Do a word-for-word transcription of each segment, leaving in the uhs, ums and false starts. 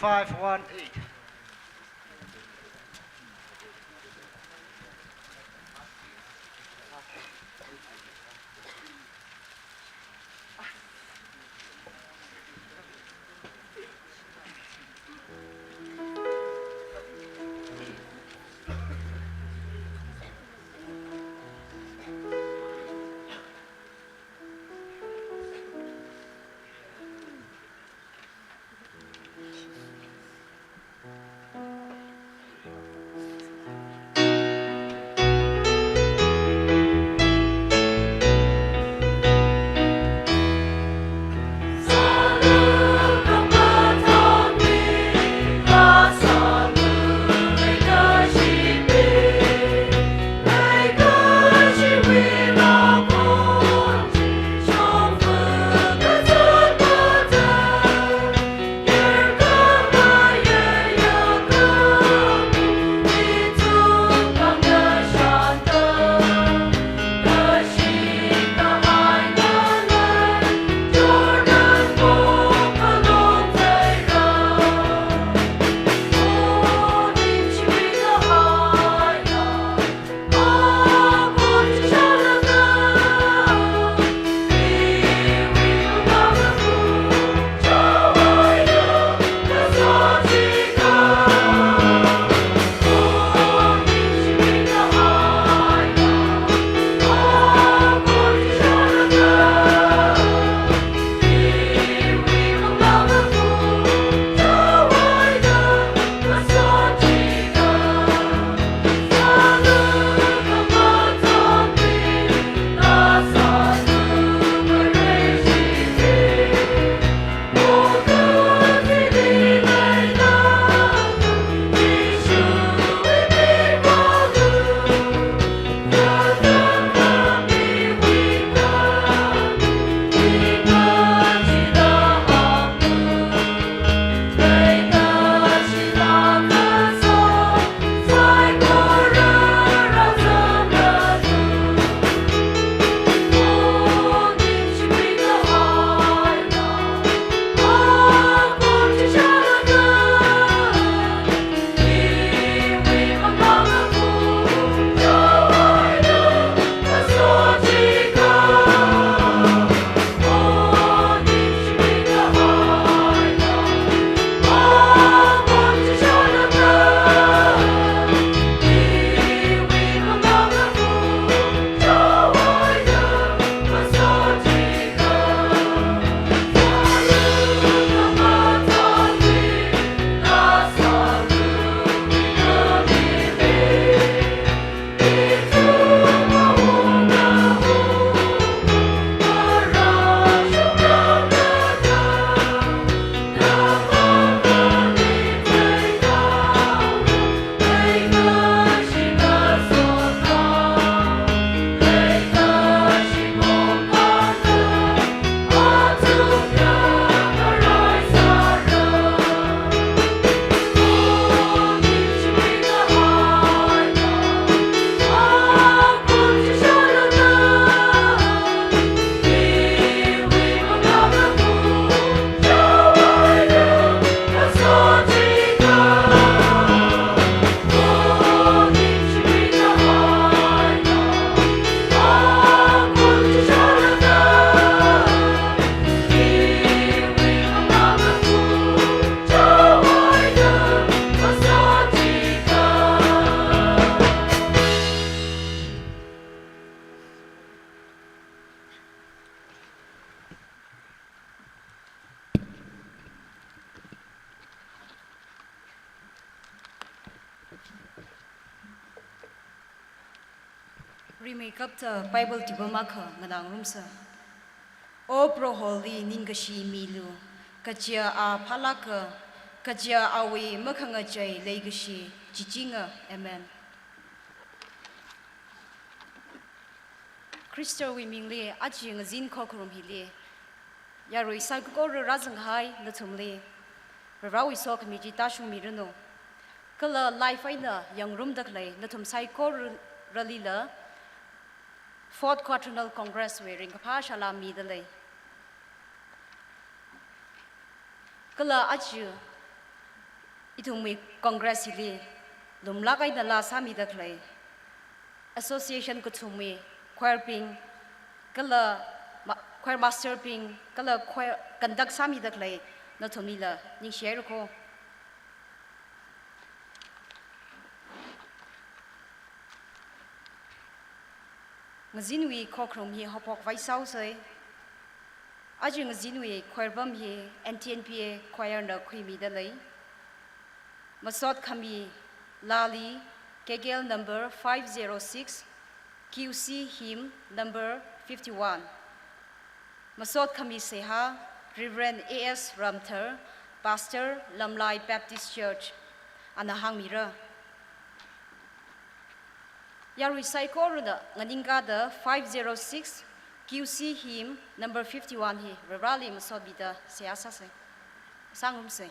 five one eight. Rimeikapta Bible tuipam akha nganāngarumsa. O Proholi ningkashi milu, kaja A phālāka, kaja Awui makhangachei leikashi chichinga. Amen. Khristawui mingli aja ngazin khokharum hili yarui saikora rāzanghai nathumli Varewui sokhami chi tāshungmiranu. Kala live eina yangngarumda khalei nathum saikoralila Fourth Quadrennial Congress wui ringkaphā salām mida lei. Kala aja Ithumwui Congress hili lumlāk eina laa sāmida khalei association kathumwui choir bing, kala ma-, choir master bing, kala choir conduct sāmida khalei nathumlila ningshihaira ko. Ngazinwui khokharum hi haophok vāsāhaosei. Aja ngazinwui choir pam hi N T N P A choir na khuimida lei. Masot khami laali K K L number five zero six, Q C hymn number fifty-one. Masot khami seihā Reverend A S Ramthar, Pastor, Lamlai Baptist Church, ana hāngmira. Yarui saikorana nganingkāda five zero six Q C hymn number fifty-one hi Varivarāli masotmida seihā sāsei. Sangrumsei.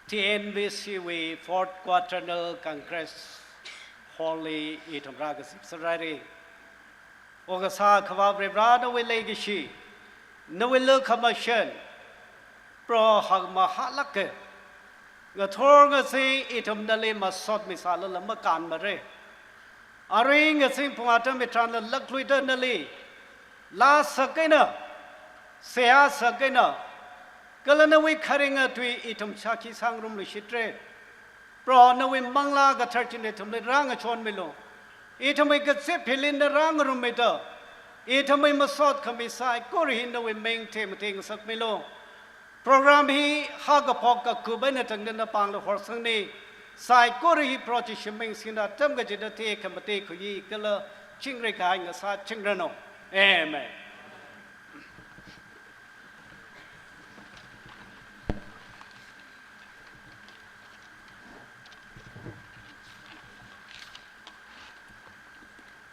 T N V C wui Fourth Quadrennial Congress Hall li ithum rākazip sārāra. Okasā Akhava Varivarā, nawui leikashi, nawui lukhamashan, Proho, hāngmahālāka. Ngathor ngazin ithum nali masotmisālala makānmara. Arui ngazin pung atam hitharanla lakluida nali laa sākahaina, seihā sākahaina, kala nawui kharinga tui ithum shākhi sāngarumluishitra. Proho, nawui Manglā Kathara china ithumli rāngachonmilu. Ithumwui kazip hili na rāngarummida, ithumwui masot khami saikora hi nawui ming theimatingsakmilu. Program hi hakaphok kakup eina tangda napāngli horsangni. Saikora hi Proho Jishu ming singda atam kachida tekhamatei khuiya kala chingri kahai ngasāchingranu. Amen.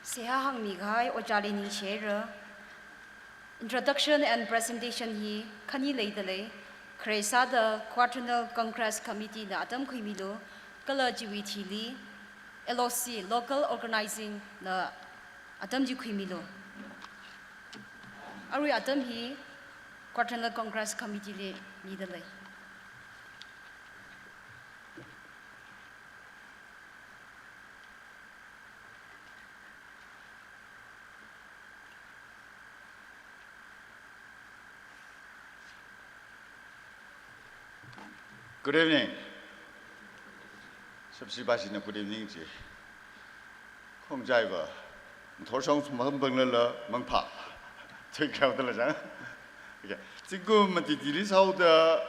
Seihā hāngmikahai ojāli ningshihaira. Introduction and presentation hi khani leidalei. Khare sāda Quadrennial Congress Committee na atam khuimilu, kala chiwui thili L O C, Local Organizing na Atam chi khuimilu. Arui atam hi Quadrennial Congress Committee li midalei. Good evening. Shapshi bashina good evening ji. Khongjaiva, thorshong sumham banglala mangpha. Tui kraudala jang. Okay. Zingkum matitili sāhaoda,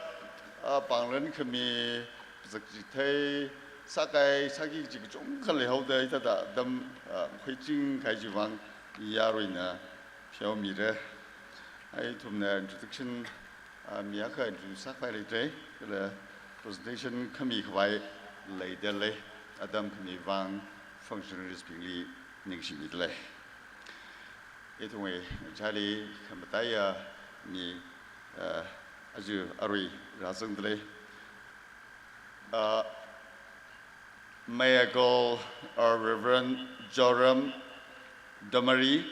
ah, pānglan khami, pazak chithei, sākai, sāki kaji kachungkha leihaoda, hithāda atam, ah, khuiching kahai chiwui vang, yaruina pheomira. Ithumna introduction, ah, mi akha introduce sākhavai leidalei, kala presentation khami khavai leidalei, atam khami vang functionaries bingli ningshimidalei. Ithumwui ngachaili khamataiya mi, ah, aja arui rāzangdalei. Uh, may I call, uh, Reverend Joram Damari,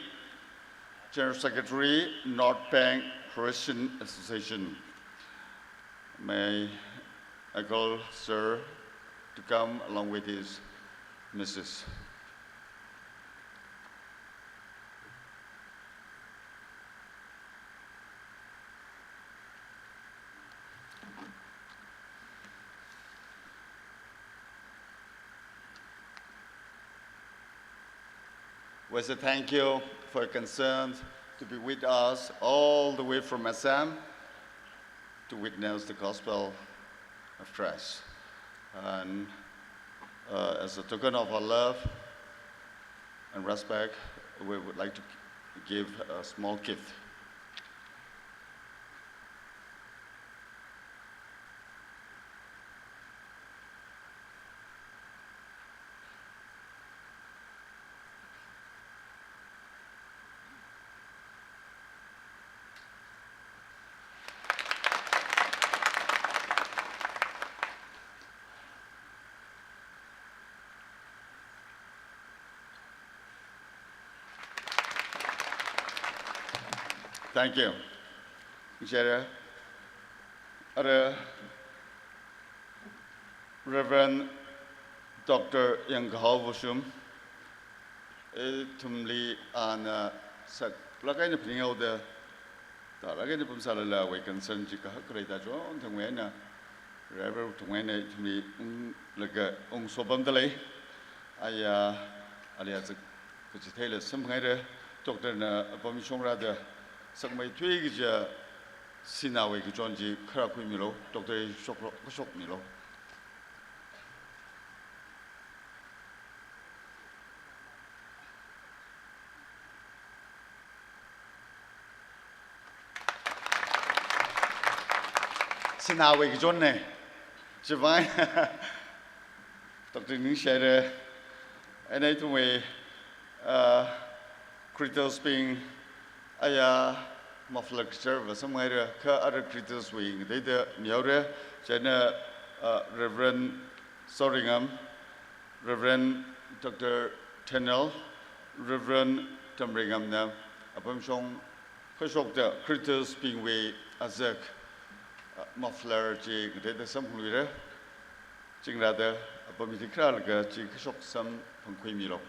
General Secretary, North Bank Christian Association. May I call Sir to come along with his missus. We say thank you for your concern to be with us all the way from Assam to witness the gospel of Christ. And, uh, as a token of our love and respect, we would like to give a small gift. Thank you. Ningshire, ara Reverend Doctor Yangkahao Vashum, ithumli ana saklāk eina phaninghaoda, tālāk eina pamsālala awui concern chi kahak khalei thāda chonthangwui eina, Reverend thangwui eina ithumli unglaga ungsopamdalei. Aya, ali azak kachitheila samphanghaira, Doctor na apam shongrāda sakmeithui kaja sināwui kachon chi kharā khuimilu, Doctor shoklo, kashokmilu. Sināwui kachonna. Chiwui vang Doctor ningshire, eina ithumwui, uh, Credos bing, aya, muffler kachar va samhaira, kha ara Credos wui ngateida mihaora, chieina, uh, Reverend Soringam, Reverend Doctor Tenel, Reverend Tamringam na apam shong kashokda Credos bingwui azak, uh, muffler chi ngateida samphangluira. Chingrāda apam hili kharālaga chi kashok samphangkhuimilu.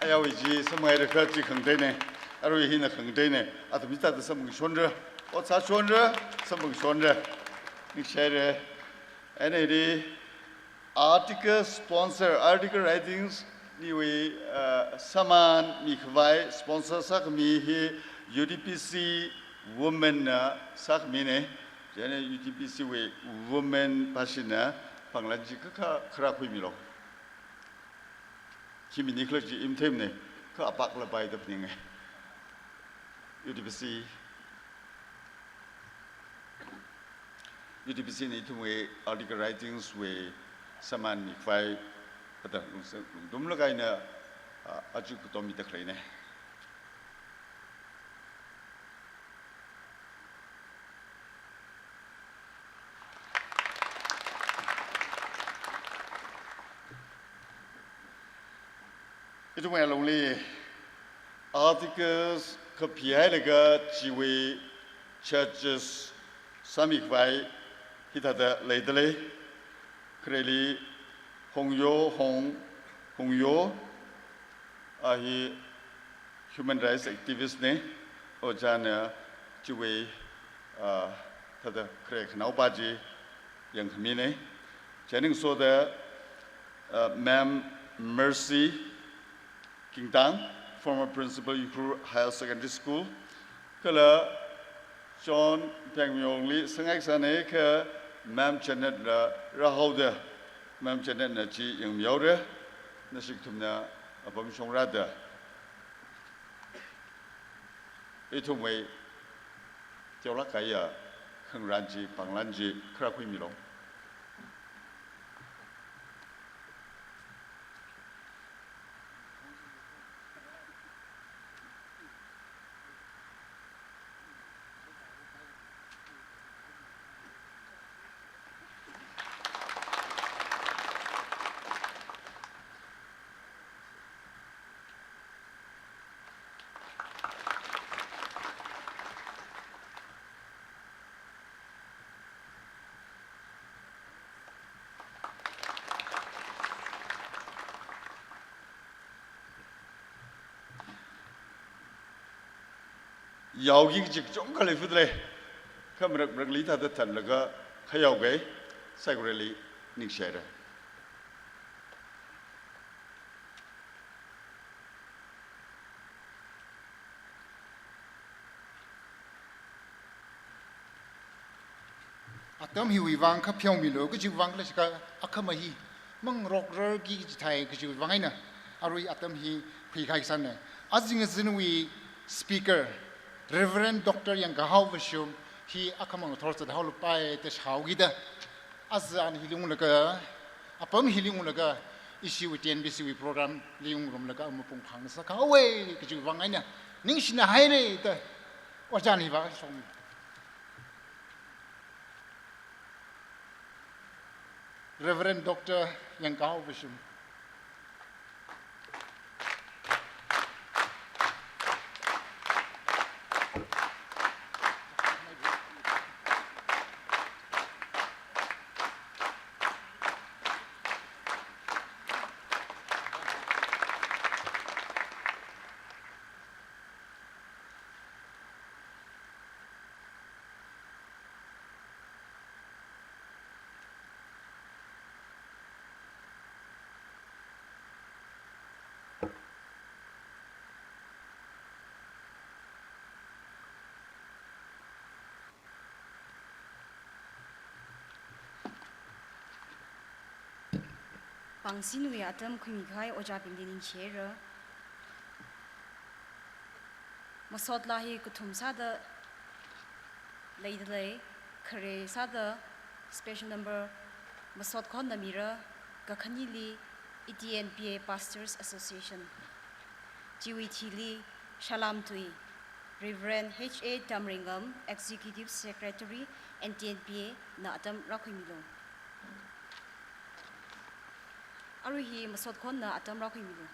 Ayawui chi samhaira kha chi khangateina, arui hina khangateina, athum hithāda samphangshonra, ot sāshonra, samphangshonra. Ningshire, eina hili article sponsor, article writings niwui, uh, sāman mikhavai sponsor sākhami hi U T B C Women na sākhamina, chieina U T B C wui Women pāshina pānglan chi kha, kha kharā khuimilu. Khi mi nikhala chi imathei mana, kha apak lapai da phaninga. U T B C, U T B C na ithumwui article writings wui samphangmikhavai, hithāda lungsa-, lungtumlaga ina, ah, aja khatom mida khaleina. Ithumwui alungli articles kaphihailaga chiwui charges sāmikhavai hithāda leidalei. Khareli Hongyo, Hong, Hongyo, a hi human rights activist na, ojāna chiwui, ah, thāda khare khanaopa chi yangkhamina. Chieina ngasoda, ah, Ma'am Mercy Kingtang, former principal Ukhrul Higher Secondary School, kala John Phengmyongli sangai sāna kha Ma'am Janet la rāhaoda, Ma'am Janet na chi yangmihaora, nashi kathumna apam shongrāda ithumwui teolāk kahaiya khangarān chi, pānglan chi kharā khuimilu. Yaoki kaji kachungkha leifut lei. Kha marak marakli thāda thanlaga khayaoki, saikorali ningshihaira. Atam hiwui vang kha pheomilu, kajiwui vang khala jiakha akhama hi mangarokrarki kajithai kajiwui vang eina arui atam hi khuikahai sāna. Azing azinwui speaker, Reverend Doctor Yangkahao Vashum hi akhama ngathor zathaolupai da shāhaokida, aja ana hili unglaga, apam hili unglaga, ishiwui T N B C wui program li ungrumlaga mapung phāngasakhaowa kajiwui vang eina ningshina haira da ojāna hiva shong. Reverend Doctor Yangkahao Vashum. Pāngsinwui atam khuimikahai ojābingli ningshihaira. Masot laa hi kathum sāda leidalei, khare sāda special number masot khonna mira, kakhanili E T N P A Pastors Association. Chiwui thili salām tui, Reverend H A Damreingam, Executive Secretary, N T N P A na atam rākhuimilu. Arui hi masot khonna atam rākhuimilu.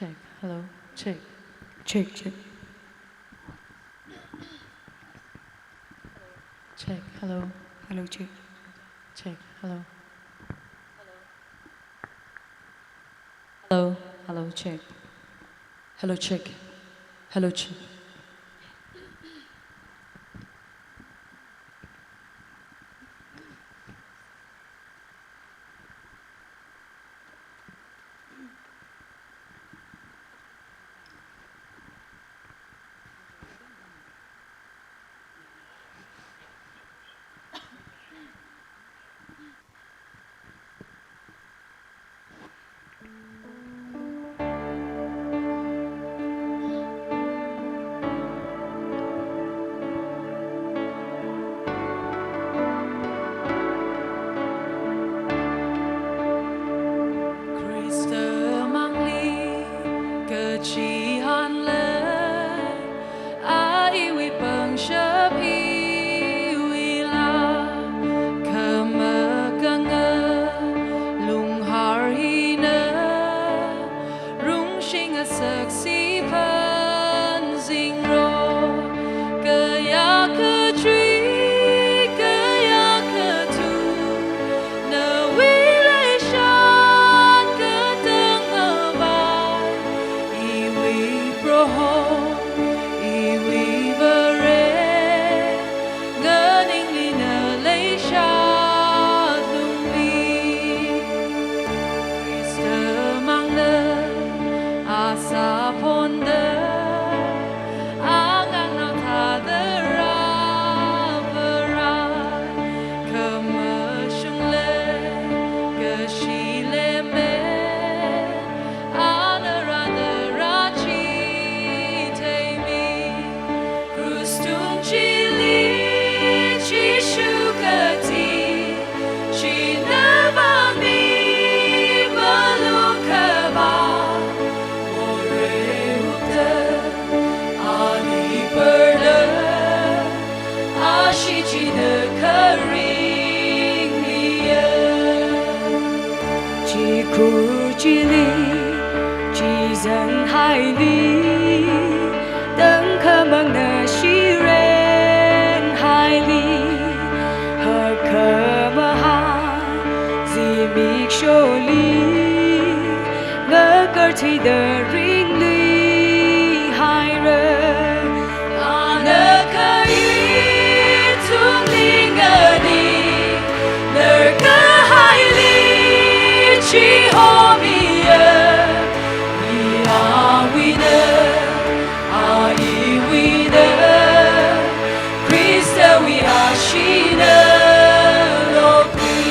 Check, hello, check. Check, check. Check, hello. Hello, check. Check, hello. Hello, hello, check. Hello, check. Hello, check. Khrista mangli kachihānla, a iwui pangshap iwuila khamakanga lunghār hina, rungshi ngasaksi phanzingro. Kayākha chui, kayākha thu, nawui leishan katang mavai, iwui Proho, iwui Vare, nganingli naleishat lungli. Khrista mangna, a sāphonda, angangnao thāda rāvarai, khamashungla, kashila me, ana rāda rāchitheimi. Krus tung chili Jishu kati, china vāmi malung khavā, morei wukta, ali parla, ashee china kharingliya. Chikhur chili, chizanhaili, tangkhamangna shirenhaili, hakkhamahā zimiksholi, ngakarthuida ringluihaira. Ana khayi tungli ngani, narkahaili chihomiya, i awuina, a iwuina, Khristawui asheena lokli.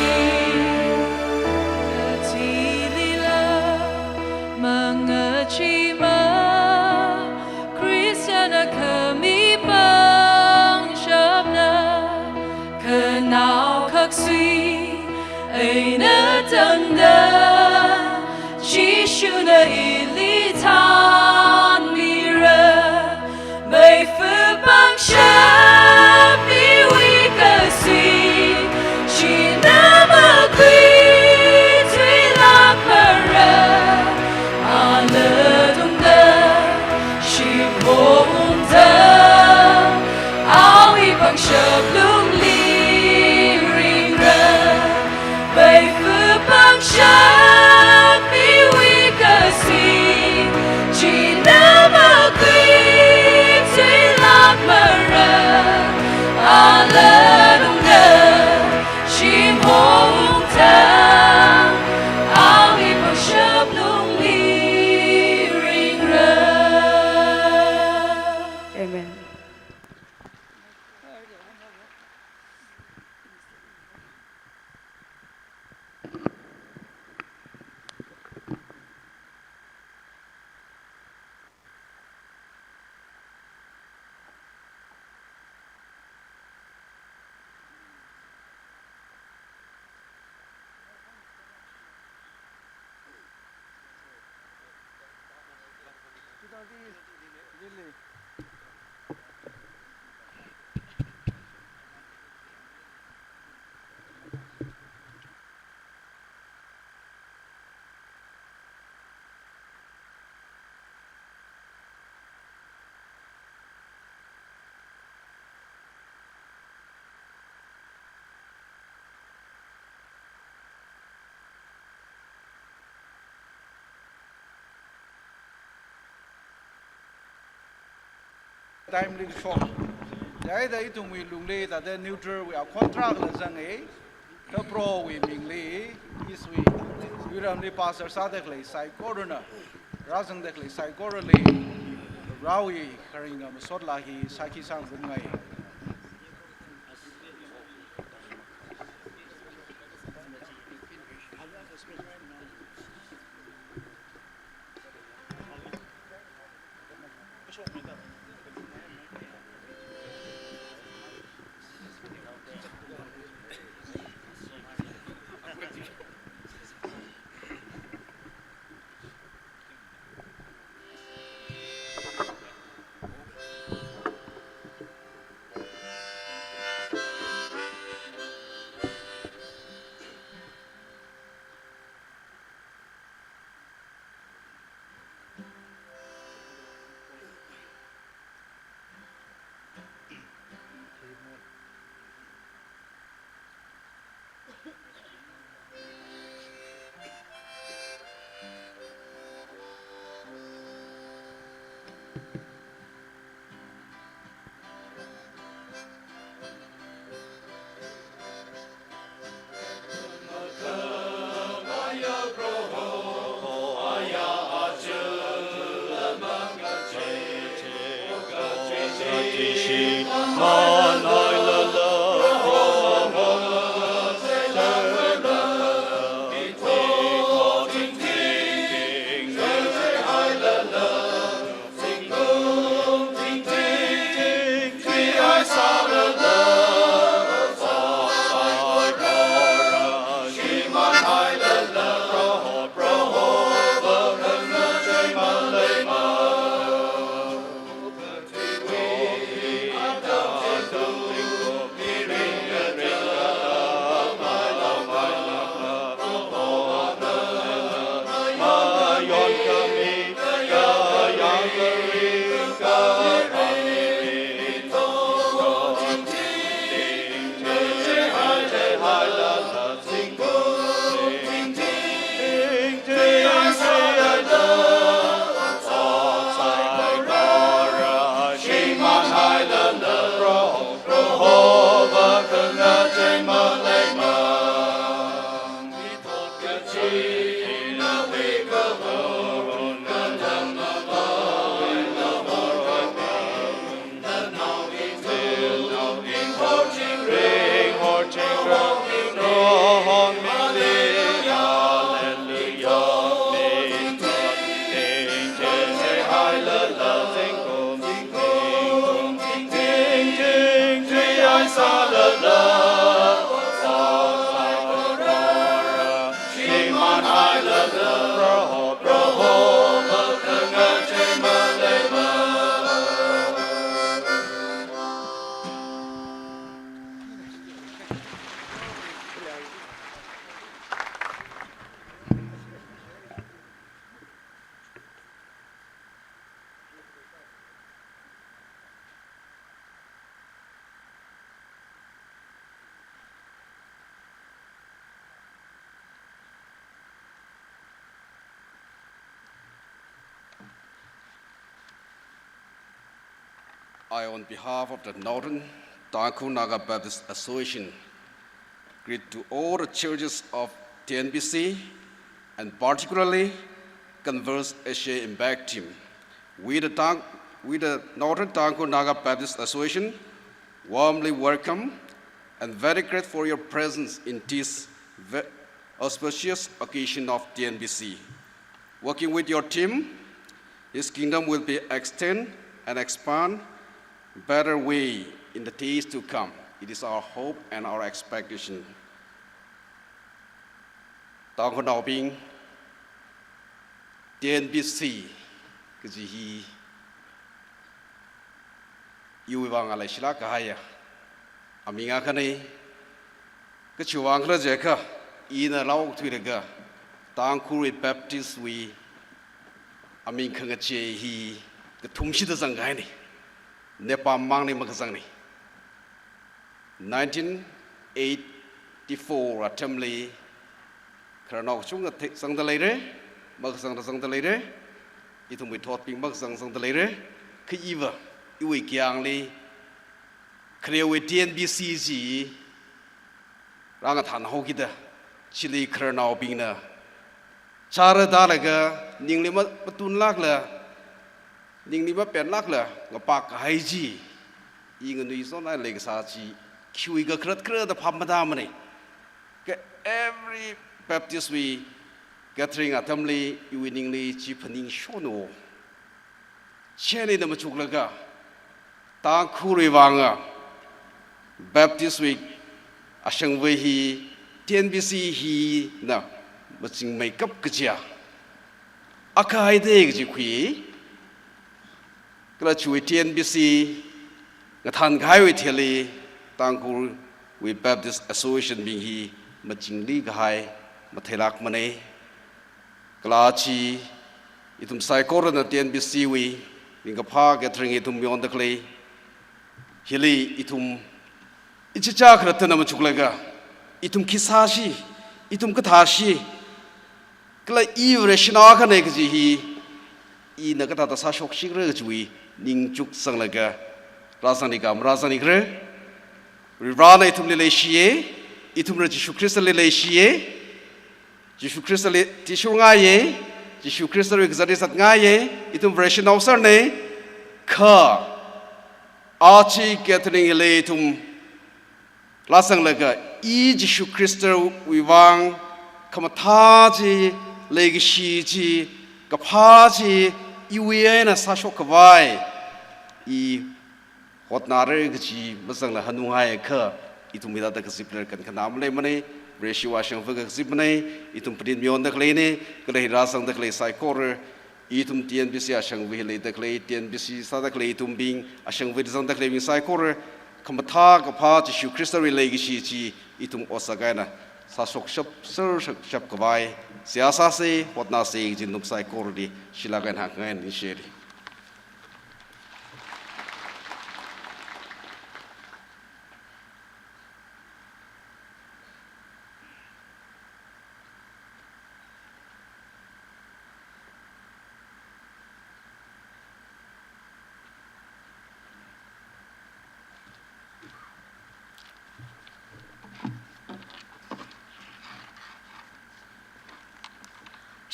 Katilila mangachima, Khristana khami pangshapna, khanao khaksui eina tangda, Jishuna ili thanmira. Meifa pangshap miwui kasui, china makhuithuilākmara. Ana tungda, shimkhongda, awui pangshap lungli ringra. Meifa pangshap miwui kasui, china makhuithuilākmara. Ala tungda, shimkhongda, awui pangshap lungli ringra. Amen. Timeli shok. Chieina ithumwui lungli thāda neutral wui akhon tarākha zanga. Kha Prohowui mingli, East wui, Yuiramli pastor sāda khalei saikorana, rāzangda khalei saikorali, Prohowui kharinga masotla hi sākhi sāngarumngai. I, on behalf of the Northern Tangkhul Naga Baptist Association, greet to all the churches of T N B C, and particularly Converse Asia Impact Team. We the Tang-, we the Northern Tangkhul Naga Baptist Association warmly welcome and very grateful for your presence in this ve-, auspicious occasion of T N B C. Working with your team, His kingdom will be extend and expand better way in the days to come. It is our hope and our expectation. Tangkhulnaobing, T N B C kaji hi iwui vang leishilāk kahaiya aming akhana. Kachiwui vang khala jiakha, ina laothuilaga Tangkhulwui Baptist wui aming khangachei hi kathumshida zangkahaina. Nepal mangli makazangna. Nineteen eighty-four atamli khararnao kachungkha the-, zangda leira, makazangda zangda leira, ithumwui thotbing makazang zangda leira, kha iva iwui kayāngli, kharewui T N B C chi rāngathān haokida, chili khararnaobingna chara tālaga, ningli ma-, matunlākla, ningli mapenlākla, ngapak kahai chi, i nganuizonlei kasā chi, khiwui kakharat kharada phap matāmana. Kha every Baptist wui gathering atamli, iwui ningli chi phaningshonu. Chieina machuklaga, Tangkhulwui vānga, Baptist wui ashangvei hi, T N B C hina machingmeikap kajiya akha haida kaji khui, kala chiwui T N B C ngathān kahaiwui thili, Tangkhulwui Baptist Association bing hi machingli kahai matheilākmana. Kala chi, ithum saikorana T N B C wui, ningkaphā gathering ithum yonda khalei, hili ithum ichicha khalattana machuklaga, ithum khi sāsi, ithum kathā si, kala iwui rationale khana kaji hi, ina kathāda sāshoksikra kajiwui ningchuk sanglaga, rāzangni ka marāzangnikra. Varivarana ithumli leishiya, ithumra Jishu Khristali leishiya, Jishu Khristali athishurngaiya, Jishu Khristawui kazatli zatngaiya, ithum Vareshi naosarna, kha aja gathering hili ithum rāzanglaga, i Jishu Khristawui vāng khamathā chi, leikashi chi, kaphā chi, iwui eina sāshok khavai i hotnara kaji mazangla hanunghaiakha, ithum hithāda kazipli kankhanā maleimana, Vareshiwui ashangvei kazipmana, ithum phaning mayonda khaleina, kala hi rāzangda khalei saikora, ithum T N B C ashangvei leida khalei, T N B C sāda khalei ithumbing, ashangveili zangda khaleibing saikora, khamathā kaphā Jishu Khristawui leikashi chi ithum otsak eina sāshokshap, sārshokshap khavai seihā sāsa, hotnāsa kaji ithum saikorali shilāk eina hāngngai, ningshiri.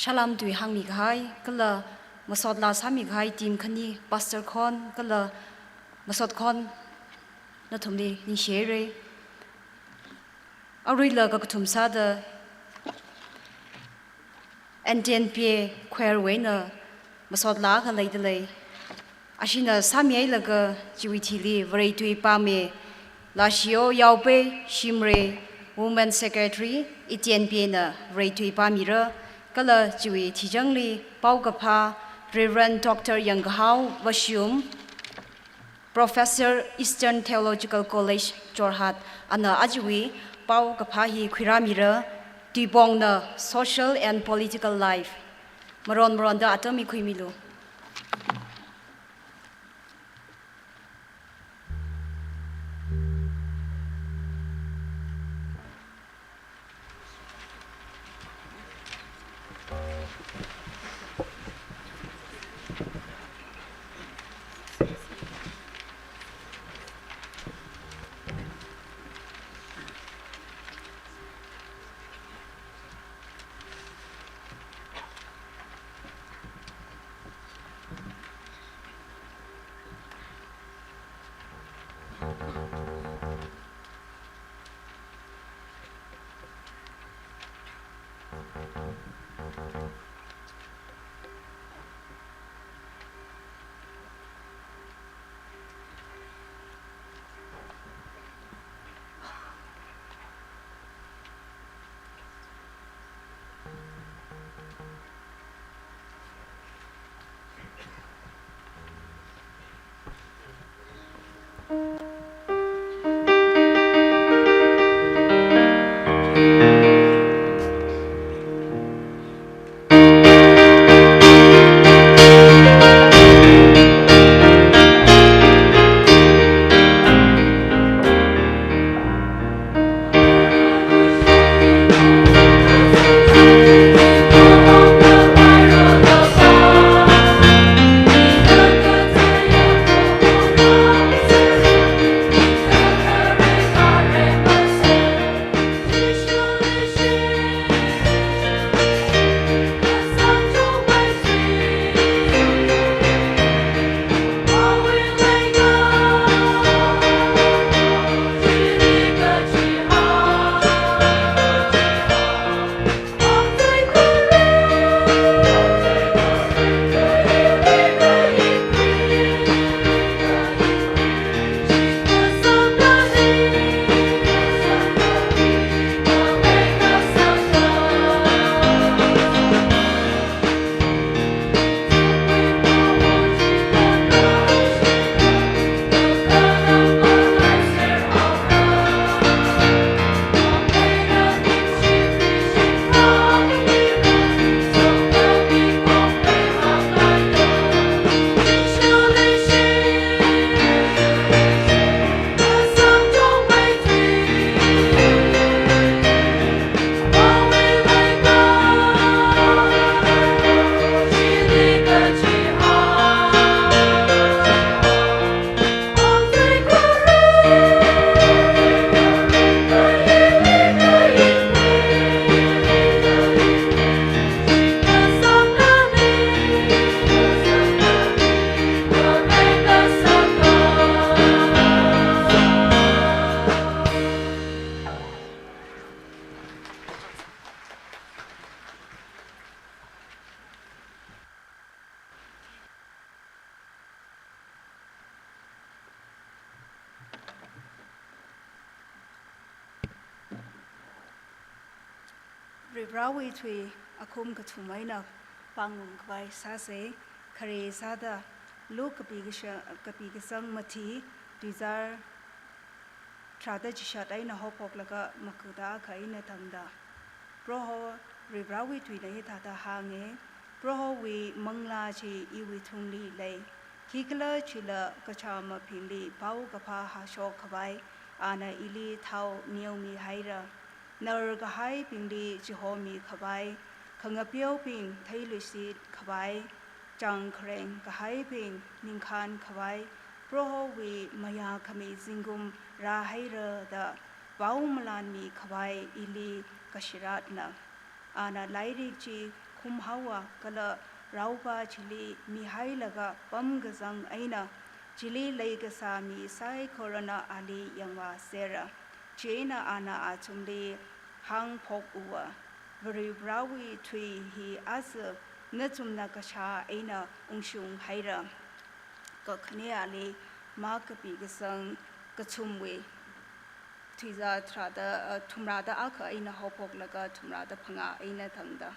Salam tui hāngmi kahai, kala masot laa sāmi kahai team khani, Pastor Khon, kala masot Khon, nathumli ningshiri. Aruila kakathum sāda N T N P A choir wui eina masot laa akha leida lei. Ashina sāmihailaga chiwui thili Vare tui pāmi, Lashiyo Yaopei Shimray, Women Secretary, E T N P A na Vare tui pāmira, kala chiwui thichangli paokaphā Reverend Doctor Yangkahao Vashum, Professor, Eastern Theological College, Jorhat, ana ajawui paokaphā hi khuirāmira, tuipongna Social and Political Life. Maron maronda atam hi khuimilu. Varivarāwui tui akhum kathum eina pāngung khavai sāsa. Khare sāda Luke kapi kasha-, kapi kasang mathi, tuizār tharāda chishat eina haophoklaga makuda akha eina tangda. Proho Varivarāwui tuina hithāda hānga, Prohowui manglā chi iwui thungli lei. Khikhalajila kachāmabingli paokaphā hāshok khavai, ana ili thao neomihaira. Narkahaibingli chihomi khavai, khangapeobing theiluishit khavai, changkhareng kahaibing ningkhān khavai, Prohowui mayākhami zingkum rāhaira da pao malanmi khavai ili kashiratna. Ana lairik chi khumhaowa kala raopa chili mihailaga pamkazang eina, chili leikasā mi saikorana ali yangvāsera. Chieina ana athumli hāngphok uwa, Varivarāwui tui hi aja nathumna kashā eina ungshung haira. Kakhaneli Mark kapi kasang kathumwui tuizār tharāda, uh, thumrāda akha eina haophoklaga thumrāda phangā eina tangda.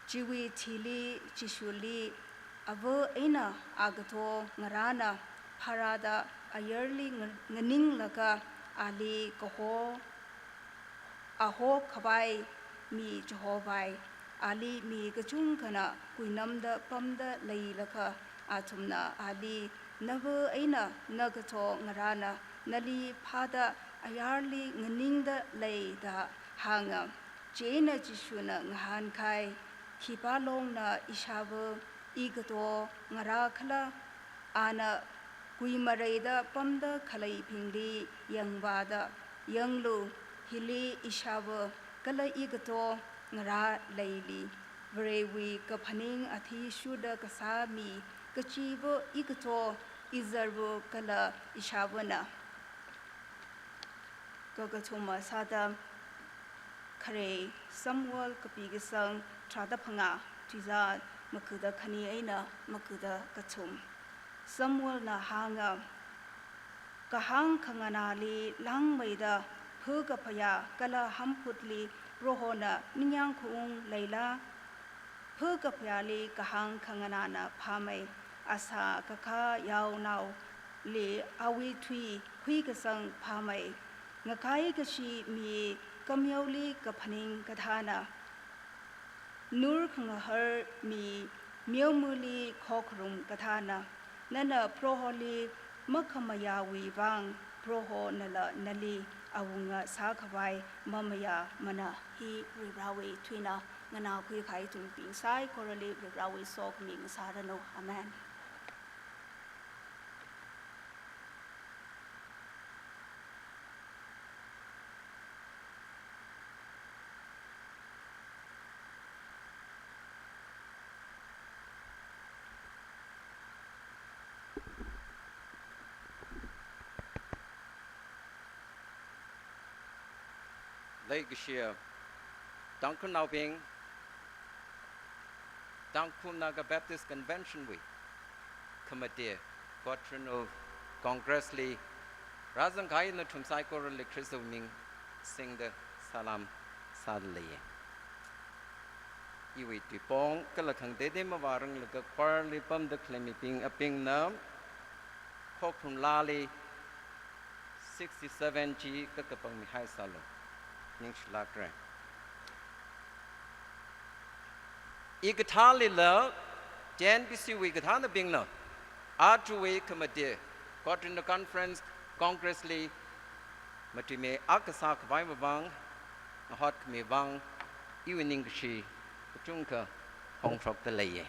Chiwui thili Jishuli ava eina agato ngarāna pharāda ayarli nga-, nganinglaga ali kaho, aho khavai mi chihovai. Ali mi kachungkhana kuinamda pamda leilakha athumna ali, "Nava eina nagato ngarāna nali phāda ayarli nganingda lei," da hānga. Chieina Jishuna ngahānkai, "Khipā longna ishāva igato ngarākhala?" Ana kuimareida pamda khaleibingli yangvāda, "Yanglu, hili ishāva kala igato ngarā leili. Varewui kaphaning athishurda kasā mi kachiva igato, izarva kala ishāvana?" Kakathuma sāda Khare Samuel kapi kasang tharāda phangā, tuizār makuda khani eina makuda kathum. Samuelna hānga, "Kahāng khanganāli langmeida phakaphayā kala hamphutli Prohona ningyāng khaung leila? Phakaphayāli kahāng khanganāna phāmei, asā kakā yaonaoli awui tui khuikasang phāmei. Ngakai kashi mi kameoli kaphaning kathāna, nur khangahar mi meomali khokharum kathāna. Nana Proholi makhamayāwui vang, Prohonala nali awunga sākhavai mamayāmana." Hi Varivarāwui tuina. Nganākhui kahai ithum mi saikorali Varivarāwui sokhami ngasāranu. Amen. Leikashiya Tangkhulnaobing, Tangkhul Naga Baptist Convention wui khamate Quadrennial Congress li rāzangkahai nathum saikorali Khristawui ming singda salam sāda leiye. Iwui tuipong kala khangatei mavāranglaga choir li pamda khalei mibing abingna khokharum laali sixty-seven chi kakapang mihai sālu. Ningshilākra. Hikathālila T N B C wui kathānabingna ātruwui khamate Quadrennial Conference, Congress li matuime akha sākhavai vang, ngahotkhami vang, iwui ningkashi kachungkha phongshokda leiye.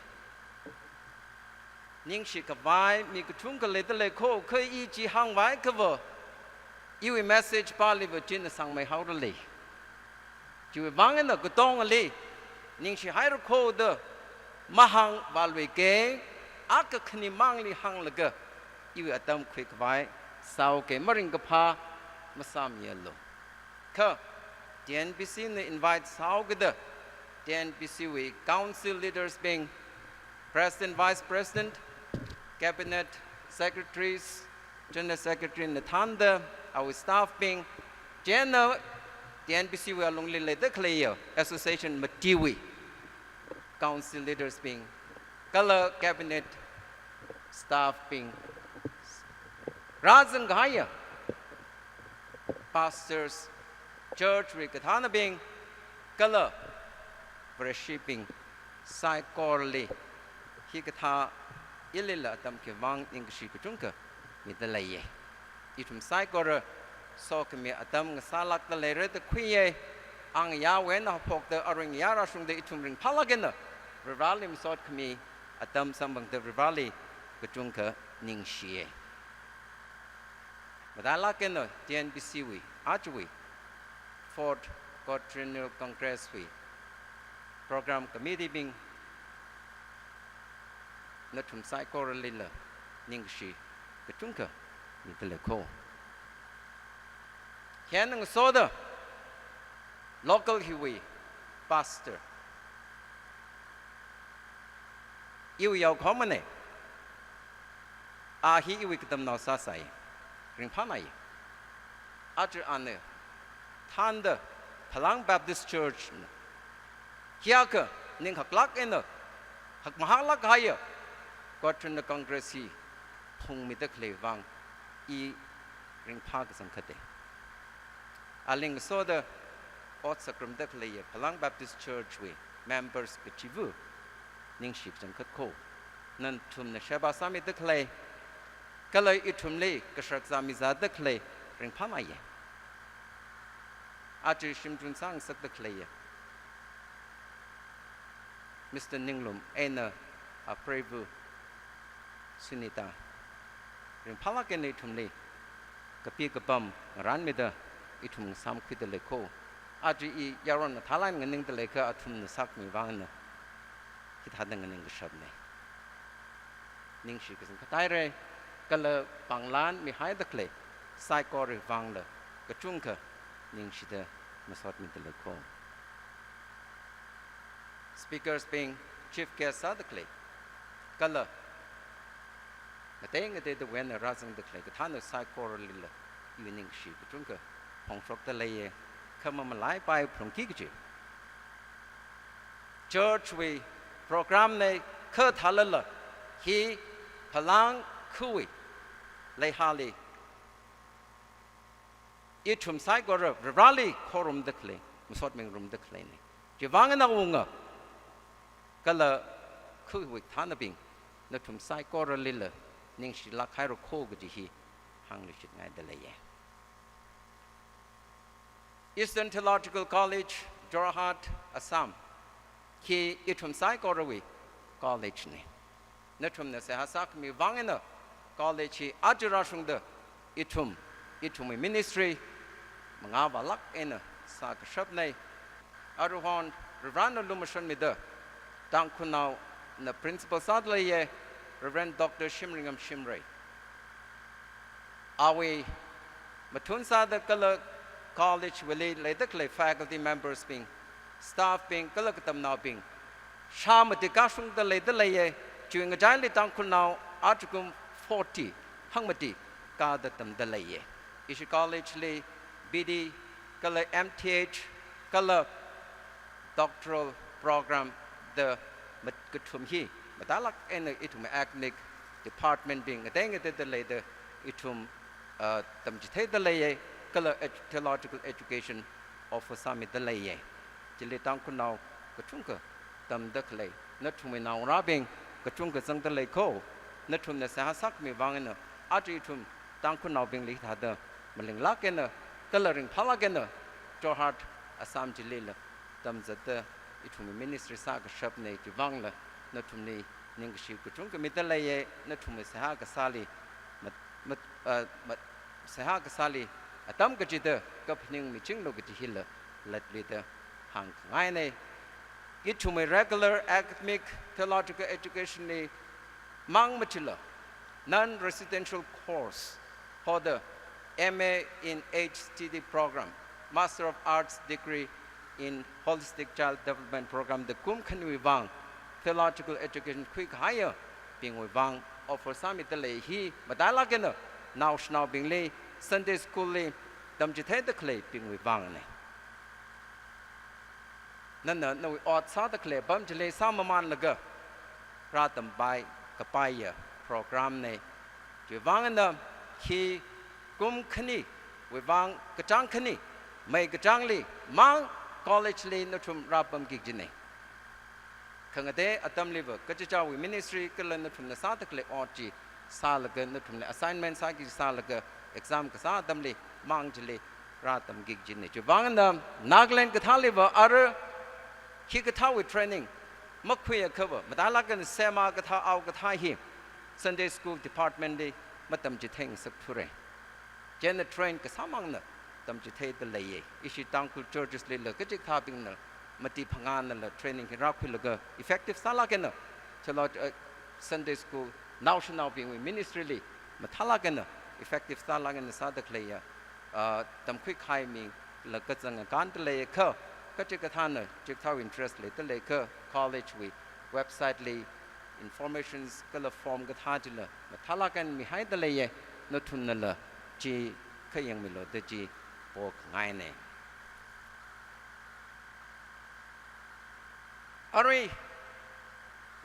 Ningshikhavai mi kachungkha leida lei kho, kha i chi hāngvai khava, iwui message pāliva china sangmeihaora lei. Chiwui vang eina katongali ningshihaira kho da mahāngvāluike, akha khani mangli hānglaga iwui atam khuikhavai sāuke, maringkaphā masāmialu. Kha T N B C na invite sāhaokida, T N B C wui council leaders bing, President, Vice President, Cabinet Secretaries, General Secretary na thānda, awui staff bing, chieina T N B C wui alungli leida khaleiya association matiwui council leaders bing, kala cabinet staff bing, rāzang kahaiya pastors, church wui kathānabing, kala Vareshi bing, saikorali hikathā ilila atam khivang ningkashi kachungkha mida leiya. Ithum saikora sokhami atam ngasālākda leira da khuiya. Angayā eina haophokta aring yā rāshungda ithum ringphālāk eina Varivarali masot khami atam samphangda Varivarali kachungkha ningshiya. Matailāk eina T N B C wui, ajawui Fourth Quadrennial Congress wui Program Committee bing, nathum saikoralila ningkashi kachungkha mida lei kho. Hieina ngasoda local hiwui pastor, iwui yaokhaomana. A hi iwui katamnao sāsai, ringphānai. Aja ana thānda Phalang Baptist Church na, hiyākha ning haklāk eina hakmahālāk kahaiya Quadrennial Congress hi phungmida khalei vang i ringphā kachangkhata. Aling ngasoda ot sāngarumda khaleiya Phalang Baptist Church wui members kachiva̱ ningshi kachangkhat kho. Nathumna sheba sāmida khalei, kala ithumli kashak zāmizāda khalei ringphāmeiya. Aja shimchun sāngasakda khaleiya Mister Ninglum eina apreiva̱ Sunita, ringphālāk eina ithumli kapi kapam ngarānmida ithum ngasāmkhuida lei kho. Aja i yaron mathālāk eina nganingda leiakha athumna sākhami vangna hithāda nganing kashapna. Ningshi kachangkhat haira, kala panglan mihaida khalei saikora vangla kachungkha ningshida masot mida lei kho. Speakers bing, chief guest sāda khalei, kala ngatei ngateida wui eina rāzangda khalei kathāna saikoralila iwui ningshi kachungkha phongshokda leiya, kha mamalaipai phalungki kaji. Church wui program na kha thālala, hi Phalang khawui leihāli ithum saikora Vareli khorumda khalei, masot mingarumda khaleina. Chivang eina wunga, kala khawui kathānabing, nathum saikoralila ningshilāk haira kho kaji hi hāngluishitngaida leiya. Eastern Theological College, Jorhat, Assam, hi ithum saikorawui college na. Nathumna seihā sākhami vang eina college hi aja rāshungda ithum, ithumwui ministry mangāvālāk eina sākashapna. Aruihon Varena lumashanmida Tangkhulnaona principal sāda leiya, Reverend Doctor Shimringam Shimray. Awui mathun sāda kala college wuili leida khalei faculty members bing, staff bing, kala katamnaobing shā mati kashungda leida leiya. Chiwui ngachaili Tangkhulnao ajakum forty hangmati kāda tamda leiya. Ishi college li B D kala M T H kala doctoral program da mat-, kathum hi matailāk eina ithum academic department bing ngatei ngateida leida ithum, uh, tamchitheida leiya, kala ed-, theological education offer sāmida leiya. Chili Tangkhulnao kachungkha tamda khalei, nathumwui naongarābing kachungkha zangda lei kho. Nathumna seihā sākhami vang eina aja ithum Tangkhulnaobingli hithāda malinglāk eina kala ringphālāk eina Jorhat, Assam chilila tamzatda ithumwui ministry sākashapna. Chivangla nathumli ningkashi kachungkha mida leiya. Nathumwui seihā kasāli mat-, mat-, uh, mat-, seihā kasāli atam kachida kaphaning michinglu kaji hila latluida hāngkhangaina. Ithumwui regular academic theological education li mang machila, non-residential course hoda M A in H T D program, Master of Arts degree in Holistic Child Development Program da kum khaniwui vang theological education khuikahaiyabingwui vang offer sāmida lei. Hi matailāk eina naoshinaobingli, Sunday school li tamchitheida khaleibingwui vangna. nana nawui ot sāda khalei apam chili sāmamānlaga rātampai kapaiya program nei. Chiwuivang eina hi kum khaniwui vang kachāng khani, May kachāngli mang college li nathum rāpamki kajinei. Khangatei atamliva kachichāwui ministry kala nathumna sāda khalei ot chi sālaga, nathumli assignment sāki sālaga exam kasā atamli mang chili rātamki kajinei. Chiwuivang eina Nagaland kathāliva ara hikathāwui training makhuiakhava, matailāk eina sema kathā, ao kathā hi Sunday school department li matamchitheingasakthurei. Chieina train kasāmangna tamchitheida leiya. Ishi Tangkhul churches lila kachikathābingna mati phangānala training hi rākhuilaga effective sālāk eina, chilo, eh, Sunday school naoshinaobingwui ministry li mathālāk eina effective sālāk eina sāda khaleiya, ah, tamkhui kahai mila kazang ngakānda leiakha, kachikathāna chikathāwui interest leida leiakha college wui website li informations kala form kathā chila mathālāk eina mihaida leiya. Nathumnala chi khayangmilu da chi pokhangainei. Arui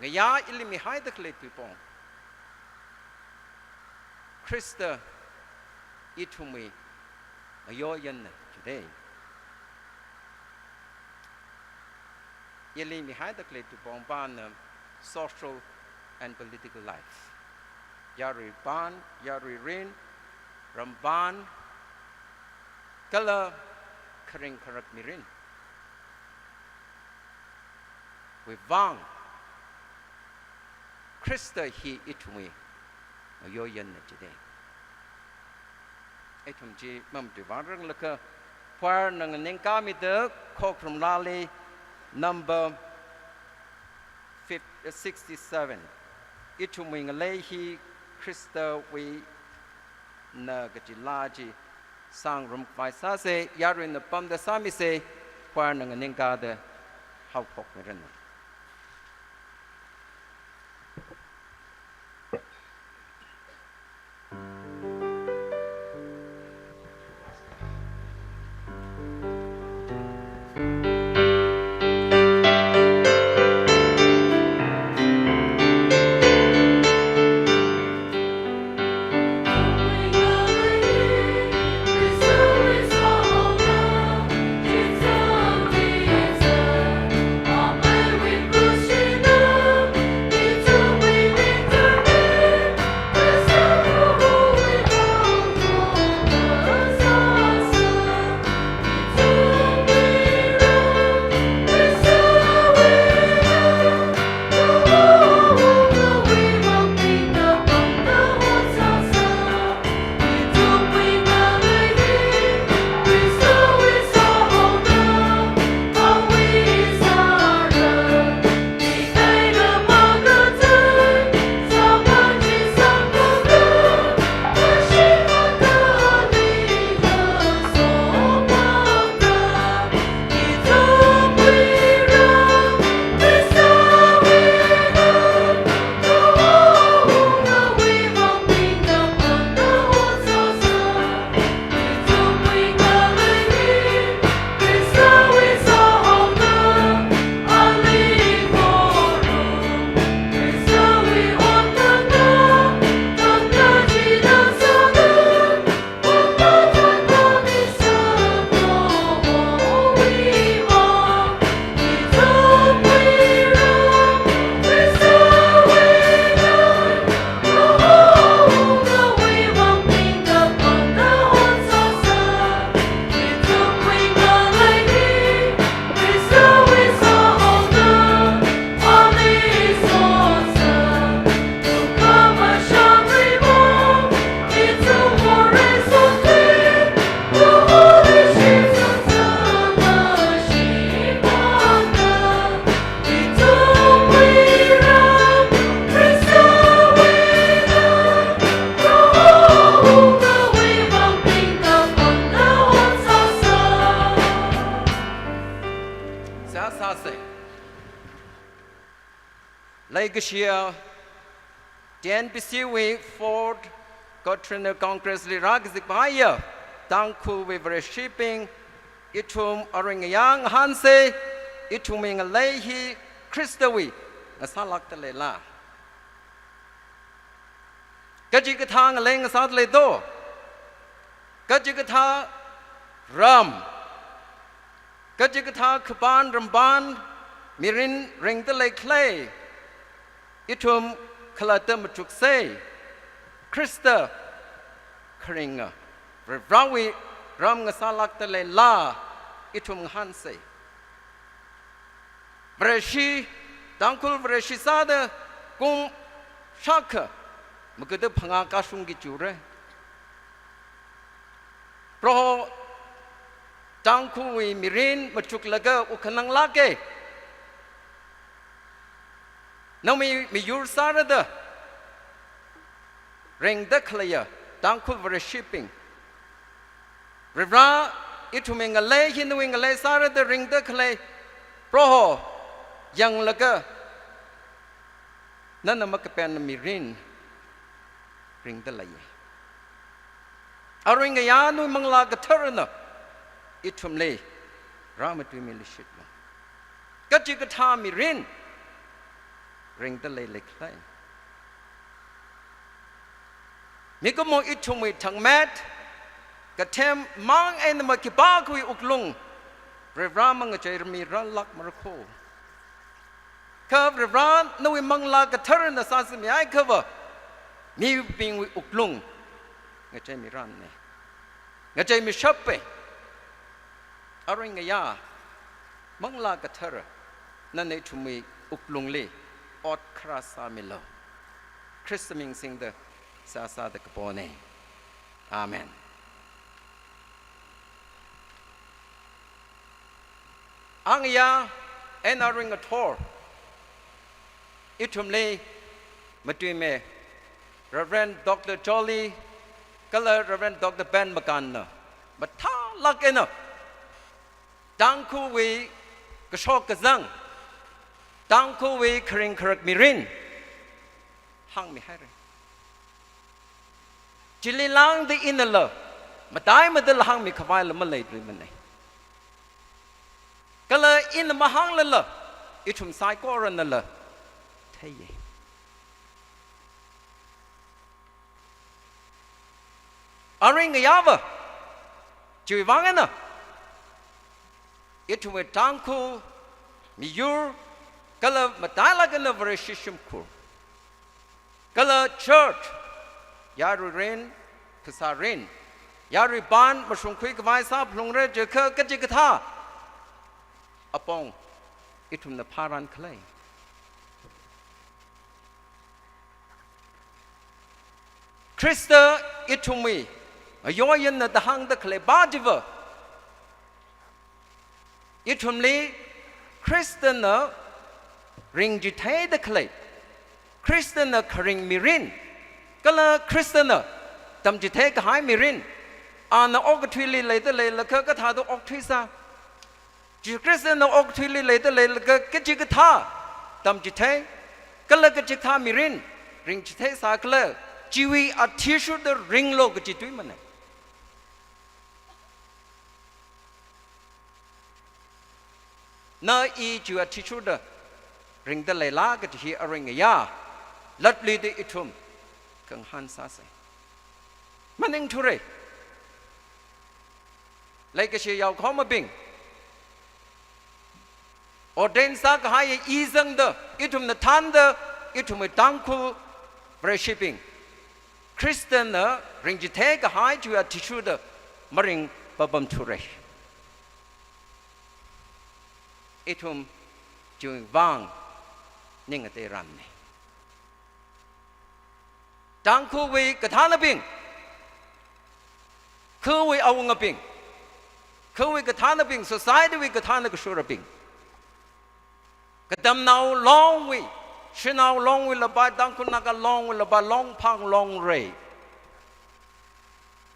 ngayā ili mihaida khalei tuipong, Khrista ithumwui ngayoyanna jidei. Ili mihaida khalei tuipong pana social and political life. Yarui pan, yarui rin, ram pan, kala kharing kharak mirin wui vang Khrista hi ithumwui ngayoyanna jidei. Ithum chi mamatuivāranglakha, choir na nganingkāmida Khokharum Laali number fif-, sixty-seven. Ithumwui ngalei hi Khristawuina kaji laa chi sāngarumkhavai sāsei, yaruina pamda sāmisei, choir na nganingkāda haophokmiranu. Sāsei. Leikashiya T N P C wui Fourth Quadrennial Congress li rākazipaiya Tangkhulwui Vareshibing, ithum aring yang hansei, ithumwui ngalei hi Khristawui ngasālākda leila? Kachikathā ngalei ngasāda lei do? Kachikathā ram, kachikathā khapan rampan mirin ringda leikhala? Ithum khalatta machuksa. Khrista kharinga Varivarāwui ram ngasālākda leila, ithum ngahānsa. Vareshi, Tangkhul Vareshi sāda kum shākha magada phangā kashungki chiura. Proho, Tangkhulwui mirin machuklaga wukkhananglāka. Nawui miyur sārada ringda khaleiya Tangkhul Vareshibing, Varivarā, ithumwui ngalei hi nawui ngalei sārada ringda khalei Proho yanglaga nana makapen mirin ringda leiya. Arui ngayā nawui Manglā Katharana ithumli rāmatuimilishitlu. Kachikathā mirin ringda leilākhala? Mikumo ithumwui thangmet, kathem mang eina makhipākhawui wuklung Varivarā mangacheirāmirālākmara kho. Kha Varivarā nawui Manglā Katharana sāzamihaiakhava, mibingwui wuklung ngacheimirana, ngacheimishapa. Arui ngayā Manglā Kathara nana ithumwui wuklungli ot kharā sāmilu. Khrista ming singda seihā sāda kapona. Amen. Angayā eina arui ngathor ithumli matuimi Reverend Doctor Jolly kala Reverend Doctor Ben Makanna mathālāk eina Tangkhulwui kashok kazang, Tangkhulwui kharing kharak mirin hāngmihaira. Chili lāngda inala, mataimadala hāngmikhavaila maleithuimana. Kala ina mahānglala, ithum saikoranala theiya. Arui ngayāva, chiwui vang eina ithumwui Tangkhul miyur kala matailāk eina Vareshi shimkhur kala church, yaruirin, phasārin, yaruipan mashungkhui khavai sāphalungra jiakha kachikathā apong ithumna phāran khala? Khrista ithumwui ngayoyinna da hāngda khalei pa chiva, ithumli Khristana ringchitheida khalei, Khristana kharing mirin, kala Khristana tamchithei kahai mirin, ana okathuili leida leilakha kathāda okthuisa? Jishu Khristana okathuili leida leilakha kachikathā tamchithei kala kachikathā mirin ringchithei sākhala, chiwui athishurda ringlu kaji tuimana. Na i chiwui athishurda ringda leila kaji hi arui ngayā latluida ithum kangahān sāsa. Maningthura. Leikashi yaokahomabing, ordain sākahai i zangda, ithumna thānda, ithumwui Tangkhul Vareshibing, Khristana ringchithei kahai chiwui athishurda maringpapamthura. Ithum chiwui vang ning ngateiranna. Tangkhulwui kathānabing, khawui awungabing, khawui kathānabing, society wui kathāna kashurabing, Katamnao Longwui, Shanao Longwui lapai, Tangkhul Naga Longwui lapai, Longphang Longrei,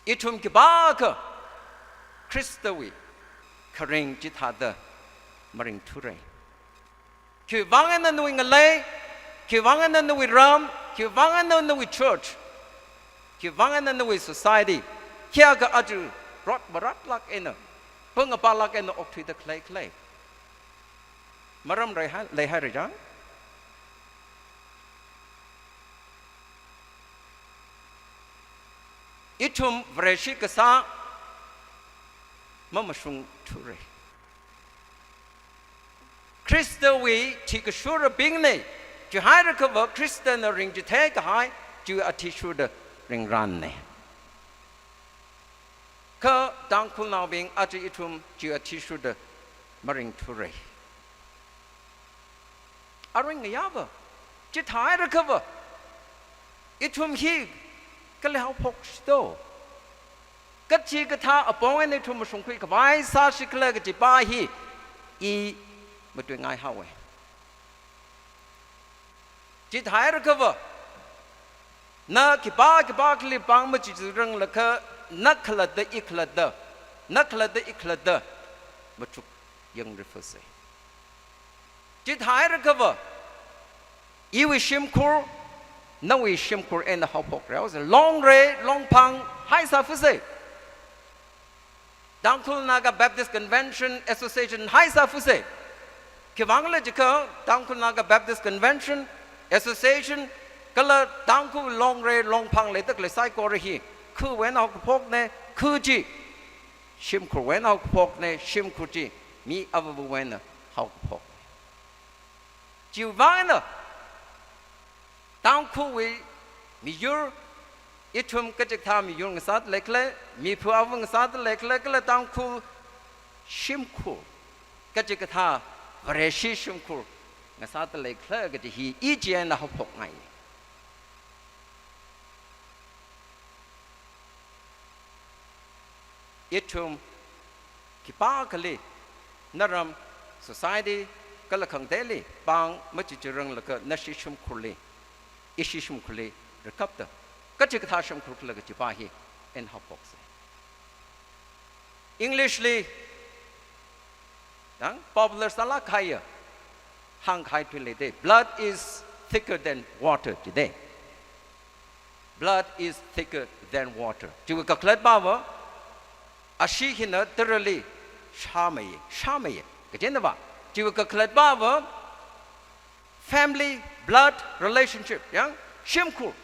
ithum khipākha Khristawui kharing chithāda maringthura. Khiwuivang eina nawui ngalei, khiwuivang eina nawui ram, khiwuivang eina nawui church, khiwuivang eina nawui society, khikha aja rot maratlāk eina, pangapālāk eina okthuida khalei khalei. Maram rei hai, lei haira chang. Ithum Vareshi kasā mamashungthura. Khristawui thikashurabingna, chihairakha va Khristana ringchithei kahai, chi athishurda ringranna. Kha Tangkhulnaobing aja ithum chi athishurda maringthura. Arui ngayā va, chithāhairakha va, ithum hi kali haophokshito. Kachikathā apong eina ithum mashungkhui khavai sāshikhala kajipa hi, i matuingai haowa. Chithāhairakha va, na khipā khipākhali pāng machichiranglakha, na khalatta i khalatta, na khalatta i khalatta, machuk yangrifasa. Chithāhairakha va, iwui shimkhur, nawui shimkhur eina haophokra haosa. Longre, longphang, haisāfasa. Tangkhul Naga Baptist Convention Association haisāfasa. Khiwuivang khala jiakha Tangkhul Naga Baptist Convention Association kala Tangkhul longre longphang leida khalei saikora hi, khawui eina haokaphokna, kha chi shimkhurwui eina haokaphokna, shimkhur chi mi avāvawui eina haokaphok. Chiwuivang eina Tangkhulwui miyur, ithum kachikathā miyur ngasāda leikhala, miphu ava ngasāda leikhala, kala Tangkhul shimkhur, kachikathā Vareshi shimkhur ngasāda leikhala kaji hi i chieina haophokngai. Ithum khipākhali, naram, society, kala khangateili pāng machichiranglakha nashi shimkhurli, ishi shimkhurli rikapta, kachikathā shimkhur khala kajipa hi eina haophoksa. English li, yang popular sālāk kahaiya hāngkahai tui leida, "Blood is thicker than water" jida. "Blood is thicker than water." Chiwui kakhalatva, ashee hina tarali shāmeiya, shāmeiya kajina va. Chiwui kakhalatva, family, blood relationship, yang shimkhur,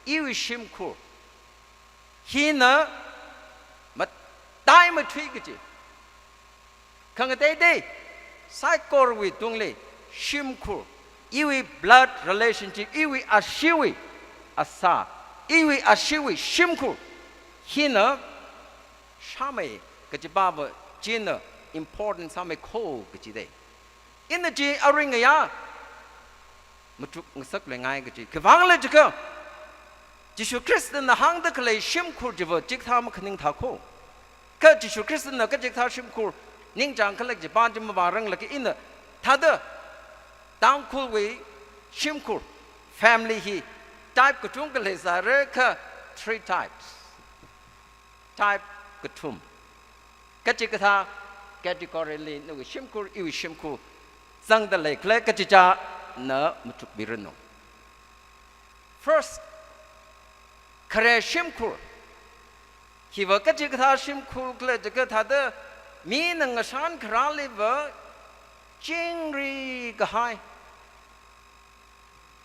iwui shimkhur hina matai mathui kaji. Khangateida, saikorawui tungli shimkhur, iwui blood relationship, iwui asheewui asā, iwui asheewui shimkhur hina shāmei kajipa va, china important sāmeikho kajida. Ina chi arui ngayā machuk ngasakluingai kaji. Khiwuivang khala jiakha, Jishu Khristana hāngda khalei shimkhur chiva chikathā makhaning thākho. Kha Jishu Khristana kachikathā shimkhur ningchāngkhala kajipa chi mavāranglakha, ina thāda Tangkhulwui shimkhur, family hi type kachungkha leisāra, kha three types. Type kathum. Kachikathā category li nawui shimkhur, iwui shimkhur zangda leikhala kaji china machukmiranu. First, khare shimkhur. Hiva kachikathā shimkhur khala jiakha, thāda mina ngashan kharāli va chingri kahai,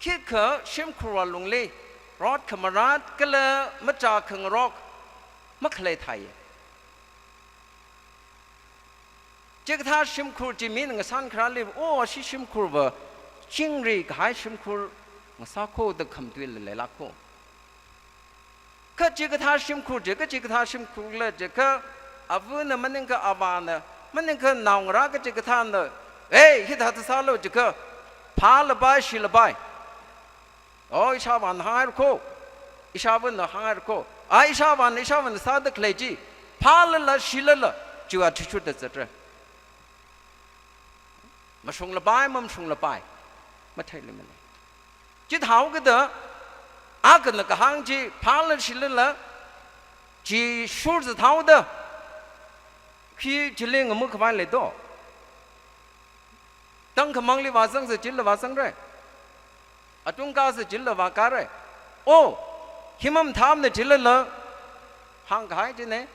khikha shimkhurwui lungli rot khamarat kala machā khangarok makhalei thāi. Chikathā shimkhur chi mina ngashan kharāli, "Oh, ashi shimkhur va chingri kahai shimkhur ngasākho" da khamatui leilākho. Kachikathā shimkhur chi, kachikathā shimkhur khala jiakha, avana maningakha avāna, maningakha naongarā kachikathāna, "Hey, hithāda sālu" jiakha, phālapai, shilapai. "Oh, ishāvāna hānghaira kho, ishāvāna hānghaira kho." A, ishāvāna, ishāvāna sāda khalei chi phālala, shilala, chiwui athishurda zatra. Mashunglapai, mamashunglapai, matheiluimanei. Chithāhaokida, akhana kahāng chi phālala, shilala, chi shurzahaoda, khi chili ngamukhavai leido? Tangkhamangli vāzangsa, chilila vāzangra. Atungkasa, chilila vākara. "Oh, hi mamathāmana" chilala hāngkahai china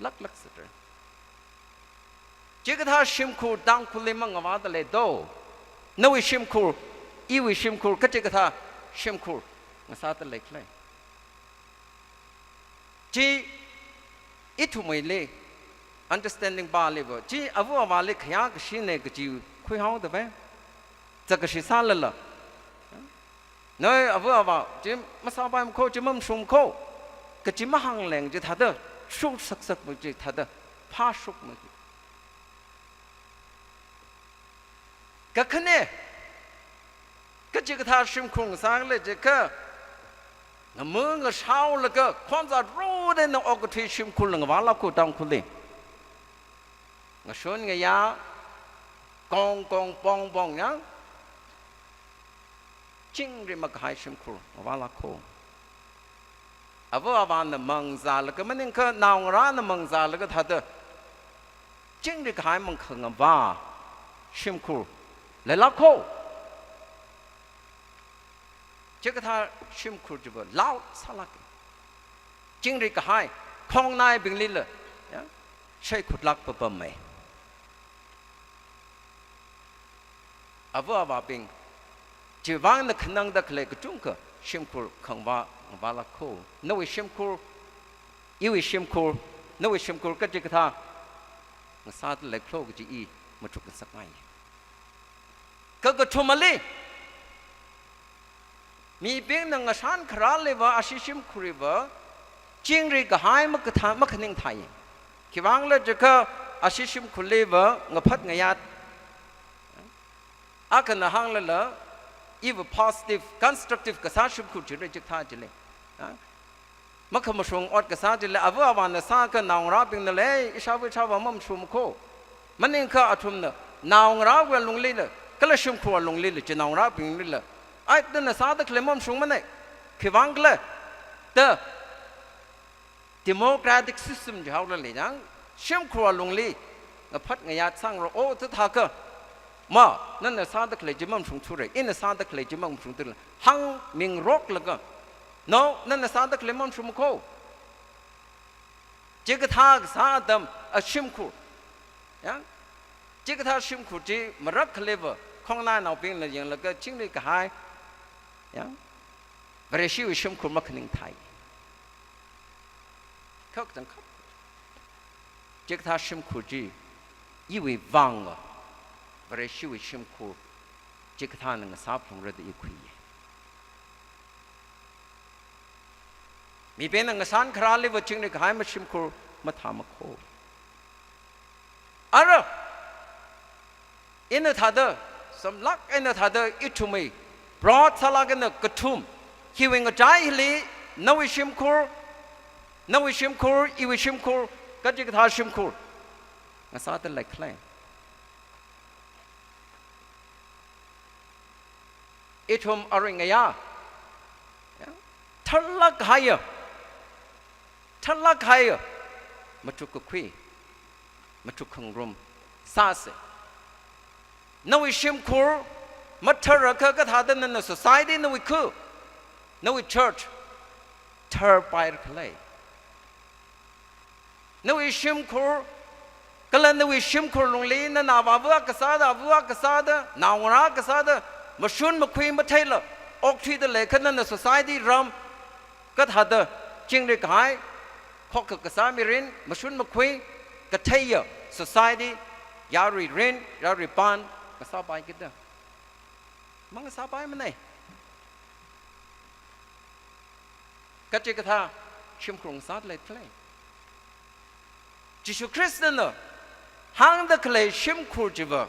laklak sāra. Chikathā shimkhur Tangkhulli mangavāda leido? Nawui shimkhur, iwui shimkhur, kachikathā shimkhur ngasāda leikhala. Chi ithumwuili understanding pāli va, chi ava avāli khayā kashina kaji khuihaoda vai. Zakkashi sālala, nawui ava avā chi masāpaimako, chi mamashungmako kaji mahāngleng chithāda, shuksaksakma chithāda, phāshukma chi. Kakhane, kachikathā shimkhur ngasākhala jiakha, ngama ngashaolaga khonzā rot eina okathui shimkhurla ngavālāka Tangkhulli. Ngashun ngayā, kongkong pongpong yang, chingri makahai shimkhur ngavālāka. Ava avāna mangzālaga maningakha naongarāna mangzālaga thāda, chingri kahai mangkhangavā shimkhur leilāka. Chikathā shimkhur chiva loud sālāka. Chingri kahai khongnaibinglila, ya, shaikhutlāk papamma. Ava avābing, chiwui vang na khanangda khalei kachungkha shimkhur khangavā ngavālāka. Nawui shimkhur, iwui shimkhur, nawui shimkhur kachikathā ngasāda leikhala kaji i machuk ngasakngai. Kakathumali, mibingna ngashan kharāli va, ashi shimkhurli va, chingri kahai makathā, makhaningthai. Khiwuivang khala jiakha ashi shimkhurli va ngaphat ngayāt, akhana hānglala, iva positive, constructive kasā shimkhur chili chikathā chili, makhamashung ot kasā chili, ava avāna sākha naongarābingna lei, ishāva ishāvā mamashungmako. Maningakha athumna naongarāwui alunglila, kala shimkhurwui alunglila, chinaongarābinglila, ai, nana sāda khalei mamashungmana. Khiwuivang khala da, democratic system jihaolala yang, shimkhurwui alungli ngaphat ngayāt sāngarok, o, chithākha, ma, nana sāda khalei chi mamashungthura, ina sāda khalei chi mamashungthura, hāngmingaroklaga, no, nana sāda khalei mamashungmako. Chikathā kasā atam, a shimkhur, ya, chikathā shimkhur chi marakkhali va, khongnainaobingna yanglaga chingri kahai, ya, Vareshiwui shimkhur makhaningthai. Khak tang khak. Chikathā shimkhur chi iwui vang, Vareshiwui shimkhur chikathāna ngasāphalungra da i khuiya. Mibingna ngashan kharāli va chingri kahai mashimkhur mathāmako. Ara, ina thāda, samlāk eina thāda ithumwui, broad sālāk eina kathum, hiwui ngachai hili, nawui shimkhur, nawui shimkhur, iwui shimkhur, kachikathā shimkhur ngasāda leikhala. Ithum arui ngayā, ya, tharlāk haiya, tharlāk haiya, machuk kakhui, machuk khangarum sāsa. Nawui shimkhur matharakha kathāda nana society, nawui khu, nawui church tharpaira khala. Nawui shimkhur, kala nawui shimkhur lungli, nana avāva kasāda, ava kasāda, naongarā kasāda, mashun makhui matheila okthuida leikha nana society ram kathāda chingri kahai, khokkha kasā mirin, mashun makhui katheiya society, yarui rin, yarui pan ngasāpai kida. Mangasāpaimana. Kachikathā shimkhur ngasāda leikhala. Jishu Khristana hāngda khalei shimkhur chiva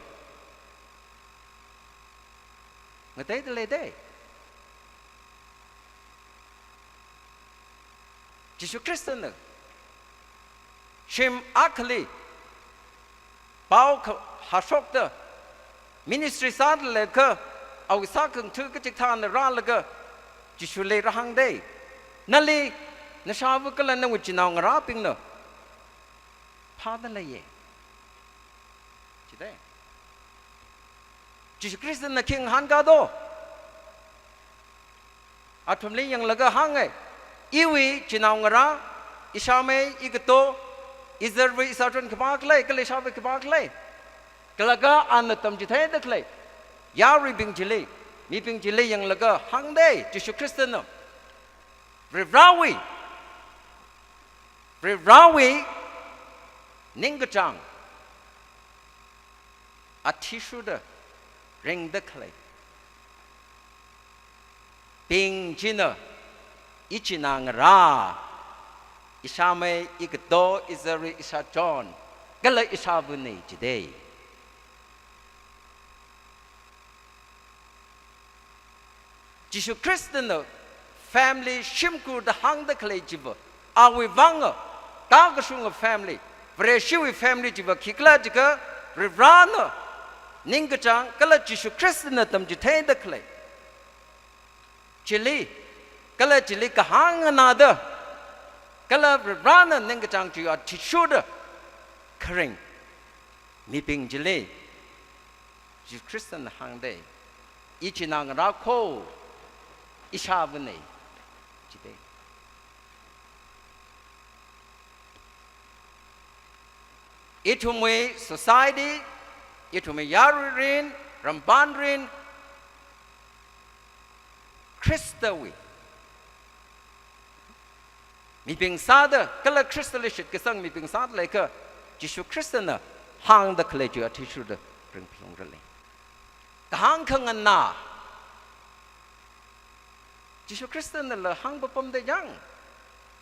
ngateida leida. Jishu Khristana shim akhali pao kha-, hāshokda ministry sāda leikha, awui sākhangatha kachikathāna rālaga Jishuli rāhāngda, nali nashāva kala nawui chinaongarābingna phāda leiya. Chida. Jishu Khristana khi ngahānkā do? Athumli yanglaga hānga, iwui chinaongarā, ishāmei, ikato, izarva, ishāchon khipākhala, kala ishāva khipākhala, kala ana tamchitheida khalei yaruibing chili, mibing chili yanglaga hāngda, Jishu Khristana Varivarawui, Varivarawui ningkachāng athishurda ringda khaleibing china, ichinā ngarā, ishāmei, ikato, izarui, ishā John, kala ishāvāna jida. Jishu Khristana family shimkhurda hāngda khalei chiva, awui vanga, tākashunga family, Vareshiwui family chiva khikhala jiakha, Varivarana ningkachāng kala Jishu Khristana tamchitheida khalei chili, kala chili kahāng nganāda, kala Varivarana ningkachāng chi athishurda kharing mibing chili, Jishu Khristana hāngda, ichinā ngarā kho, ishāvāna jida. Ithumwui society, ithumwui yaruirin, rambanrin, Khristawui mibing sāda, kala Khristali shitkasang mibing sāda leiakha, Jishu Khristana hāngda khalei chi athishurda ringphalungra lei. Kahāng khanganā, Jishu Khristanala hāngpapamda yang,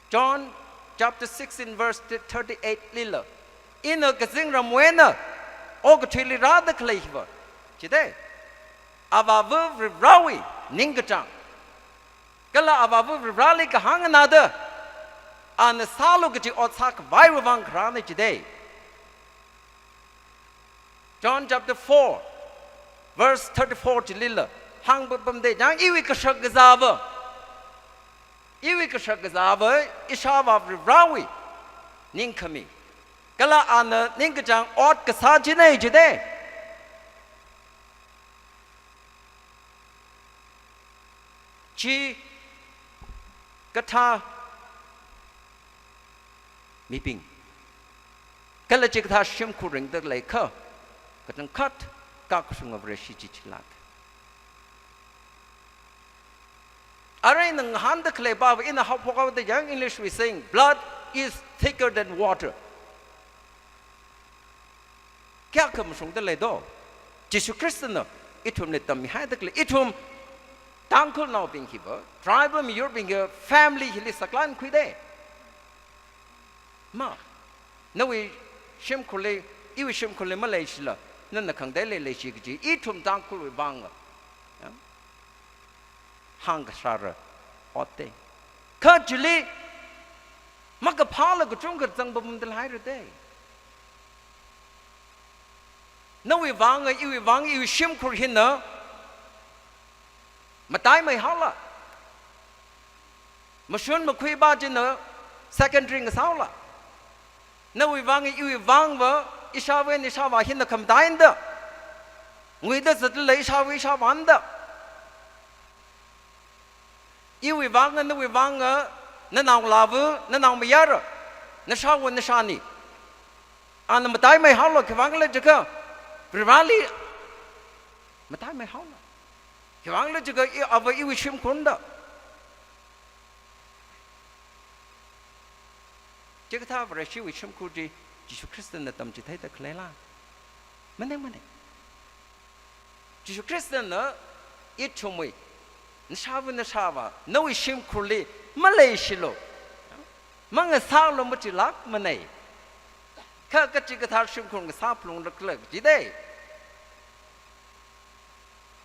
John chapter sixteen verse thirty-eight lila, ina kazingramwui eina okathuili rāda khalei hiva, jida, Avāva Varivarawui ningkachāng, kala Avāva Varivarali kahāng nganāda, ana sālu kaji ot sākhavaiwui vang kharāna jida. John chapter four, verse thirty-four chilila hāngpapamda yang, iwui kashak kazāva, iwui kashak kazāva, ishāvā Varivarawui ningkhami, kala ana ningkachāng ot kasā china jida. Chikathā mibing, kala chikathā shimkhur ringda leiakha, kachangkhat tākashunga Vareshi chi chilāk. Arui ina ngahānda khalei pava ina haophok haoda yang, English wui saying, "Blood is thicker than water." Kayākha mashungda lei do? Jishu Khristana ithumli tammihaida khalei, ithum Tangkhulnaobing hiva, tribal miyurbing hiva, family hili saklānkhuida. Ma, nawui shimkhurli, iwui shimkhurli maleishila, nana khangateili leishi kaji, ithum Tangkhulwui vanga, ya, hāngkashāra otta. Kha chili makaphāla kachungkha zangpamda leira da. Nawui vanga, iwui vanga, iwui shimkhur hina mataimei haola. Mashun makhui pā china secondary ngasāhaola. Nawui vang, iwui vangva, ishāva eina ishāvā hina khamataida, nguida zatlala ishāva ishāvāna da. Iwui vanga, nawui vanga, nanaolāva, nanaomayara, nashāva nashāna, ana mataimei haola, khiwuivang khala jiakha, Varivarali mataimei haola. Khiwuivang khala jiakha, i, ava iwui shimkhurna da. Chikathā Vareshiwui shimkhur chi Jishu Khristana tamchitheida khaleila? Manei, manei. Jishu Khristana ithumwui, nashāva nashāvā, nawui shimkhurli maleishilu, mangasālu machilākmanei. Kha kachikathā shimkhur ngasāphalungra khala jida.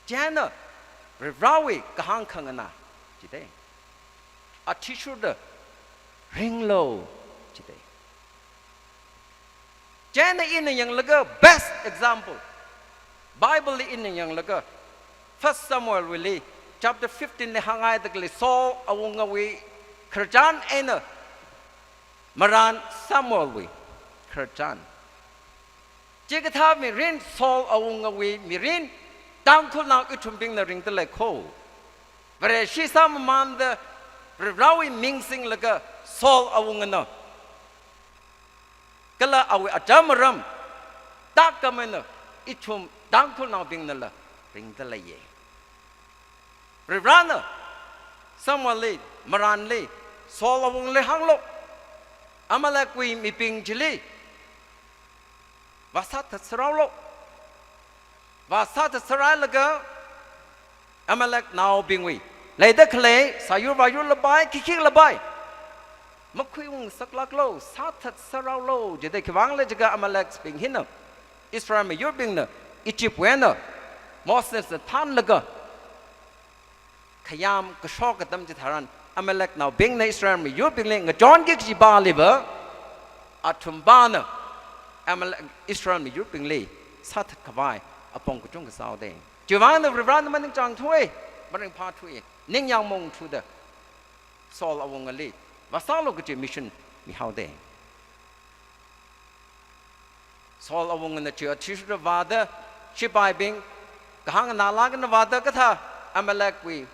Chieina Varivarawui kahāng khanganā jida. Athishurda ringlu jida. Chieina ina yanglaga best example, Bible li ina yanglaga, First Samuel wuili, chapter fifteen li hānghaida khalei Saul awungawui khararchan eina marān Samuel wui khararchan. Chikathā mirin, Saul awungawui mirin, Tangkhulnao ithumbingna ringda lei kho. Vareshi sāmamānda, Varivarawui ming singlaga Saul awungana, kala awui acham aram tākam eina ithum Tangkhulnaobingnala ringda leiya. Varivarana Samuelli, marānli, Saul awungli hānglu, Amalekwui mibing chili vāsāthatserhaolu. Vāsāthatserhailaga Amaleknaobingwui leida khalei sāyur vāyurlapai, khikhilapai makhuiungsaklāklu, sāthatserhaolu, jida. Khiwuivang khala jiakha Amalekbing hina Israel miyurbingna Egyptwui eina Mosesna thānlaga khayam kashok atam chitharan, Amaleknaobingna Israel miyurbingli ngachonki kajipaliva, athumpana Amalek, Israel miyurbingli sāthatkhavai apong kachungkha sāhaoda. Chiwuivangna Varivarana maningchāngthuwa, maringphāthuwa, ningyāng maungthuda Saul awungali vāsālu kaji mission mihaoda. Saul awungana chi athishurda vāda, shipaibing kahāng nganālāk eina vāda kathā, Amalekwui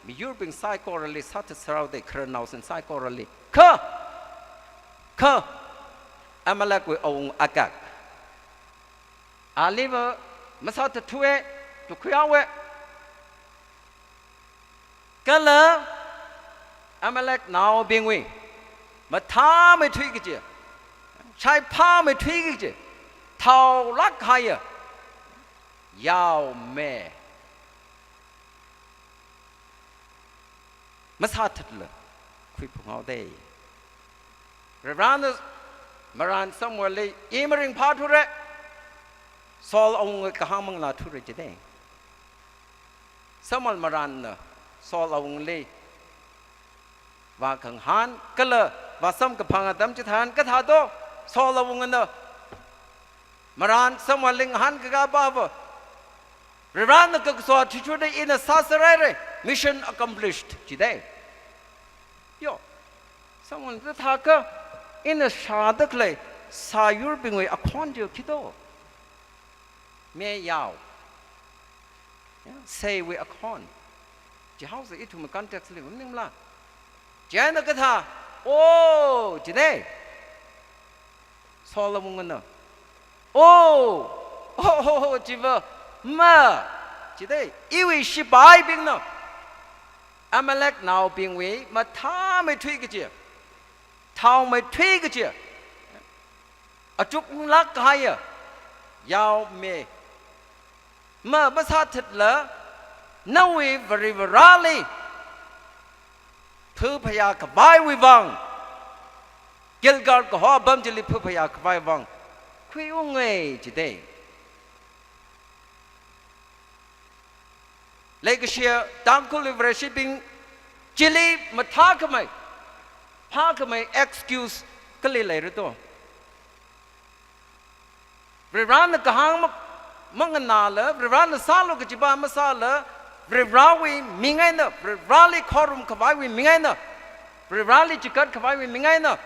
miyurbing saikorali sāthatserhaoda, khararnaosin saikorali. Kha, kha Amalekwui awunga Agag, aliva masāthathuwa, tukhuihaowa. Kala Amaleknaobingwui mathāmeithui kaji, shaiphāmeithui kaji, thaolāk kahaiya yaome masāthatla khuiphunghaoda. Varivarana marān Samuelli, I maringphāthura, Saul awunga kahāng manganāthura, jida. Samuel marānna Saul awungli vākhangahān kala vāsamkaphang atam chitharan kathā do, Saul awungana marān Samuelli ngahānkakā pava, Varivarana kakaso athishurda ina sāserhaira, mission accomplished, jida. Yo, Samuelna thākha, ina shāda khalei sāyurbingwui akhon chi khi do? Meyao. Ya, seiwui akhon. Chihaosa ithumwui context li maningla. Chieina kathā, o, jida. Saul awungana, o, o, o, o, chiva ma, jida. Iwui shipaibingna Amaleknaobingwui mathāmeithui kaji, thaomeithui kaji, achukngailāk kahaiya yaome ma masāthatla, nawui Varivarali phaphayā khavaiwui vang, Gilgal kaho apam chili phaphayā khavai vang khuiunga, jida. Leikashiya Tangkhulwui Vareshibing, chili mathākhamei, phākhamei excuse kali leira do? Varivarana kahāng ma-, manganāla, Varivarana sālu kajipa masāla, Varivarawui ming eina, Varivarali khorum khavaiwui ming eina, Varivarali chikat khavaiwui ming eina,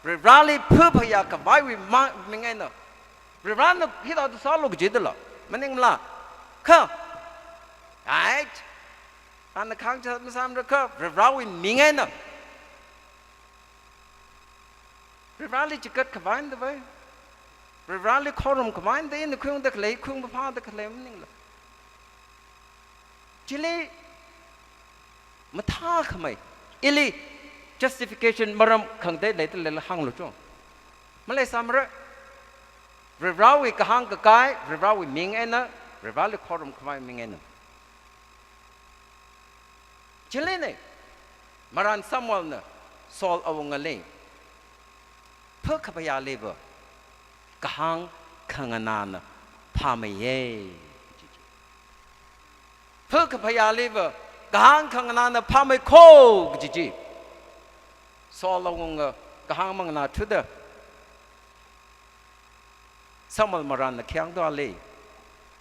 Varivarali phaphayā khavaiwui ma-, ming eina, Varivarana hithāda sālu kajidala maningla. Kha, right? Ana khangachā masāmara kha, Varivarawui ming eina, Varivarali chikat khavaina da vai, Varivarali khorum khavaina da, ina khuiungda khalei, khuiung phāda khalei maningla. Chili mathākhamei, ili justification maram khangatei leida leilala hānglu cho. Maleisāmara. Varivarawui kahāng kakai, Varivarawui ming eina, Varivarali khorum khavai ming eina. Chilina, marān Samuelna Saul awungali, phakaphayāliva kahāng khanganāna phāmeiya. Phakaphayāliva kahāng khanganāna phāmei kho kaji chi. Saul awunga kahāng manganāthuda, Samuel marānna khi hāngda lei.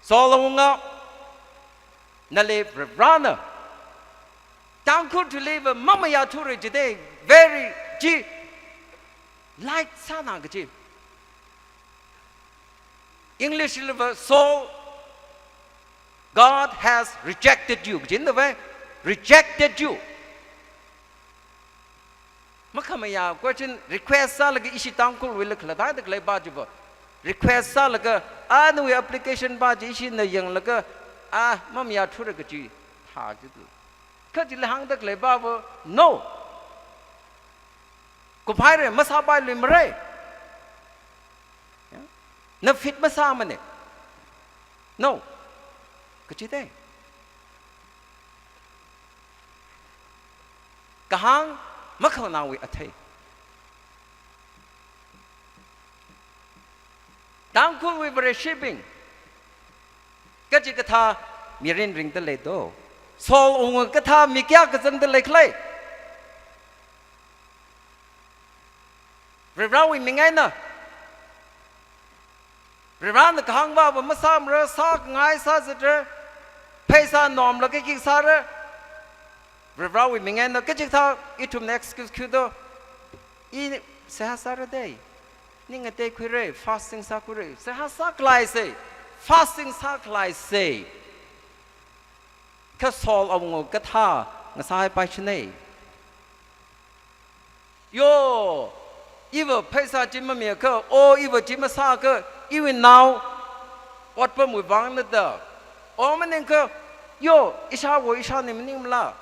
Saul awunga, nali Varivarana Tangkhul tuiliva mamayāthura jida, very chi light sāna kaji. English liva, "Saul, God has rejected you," kajina vai, rejected you. Makhamayā question, request sālaga ishi Tangkhulwuila khalatta da khaleipa chiva, request sālaga, anawui application pa chi ishina yanglaga, a, mamayāthura kachi thā jitu. Kha chili hāngda khalei pava, no. Kuphaira, masāpailuimara. Ya? Na fit masāmana. No. Kachida. Kahāng makhalanaowui athei. Tangkhulwui Vareshibing, kachikathā mirin ringda leido. Saul awunga kathā mi kayākha zangda leikhala? Varivarawui ming eina. Varivarana kahāng pava masāmara, sākhangai sāzatra, pheisā nomlaga khi sāra. Varivarawui ming eina kachikathā ithumna excuse khiudo. I seihā sāra dei. Ning ngateikhuira, fasting sākhuira, seihā sākhalaisa, fasting sākhalaisa. Kha Saul awunga kathā ngasāhaipai china. Yo, iva pheisā chi mamiakha, o iva chi masāakha, iwui nao otpamwui vangna da. O maningakha, yo, ishāwo ishāna maningmala.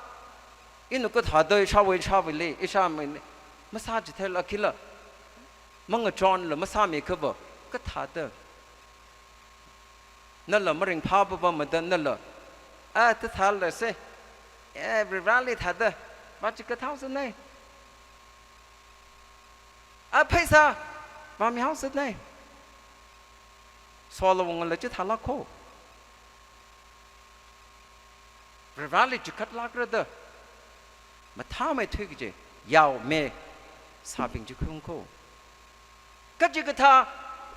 Ina kathāda ishāwo ishāvali, ishāmana, masāchitheila khila, mangachonla masāmiakhava, kathāda. Nala maringphā pamada nala, a, ta thālala se, e, Varivarali thāda vāchikathā haosana. A, pheisā vāmi haosana. Saul awungala chithālāk kho. Varivarali chikhatlākra da mathāmeithui kaji, yao me sābing chi khuiung kho. Kachikathā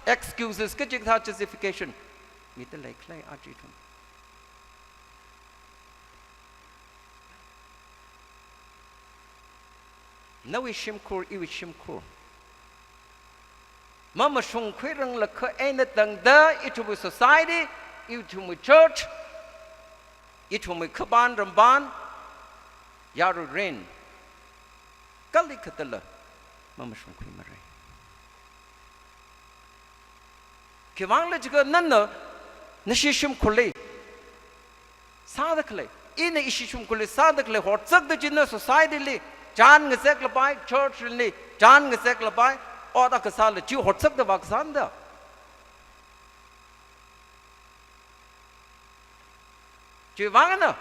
excuses, kachikathā justification mida leikhala aja ithum. Nawui shimkhur, iwui shimkhur mamashungkhuiranglakha eina tangda ithumwui society, ithumwui church, ithumwui khapan rampan, yaruirin, kalikatala mamashungkhuimara. Khiwuivang khala jiakha nana nashi shimkhurli sāda khalei, ina ishi shimkhurli sāda khalei horzakda china society li chān ngazeklapai, church li chān ngazeklapai, ot akha sāla chi horzakda vākasāna da. Chiwuivang eina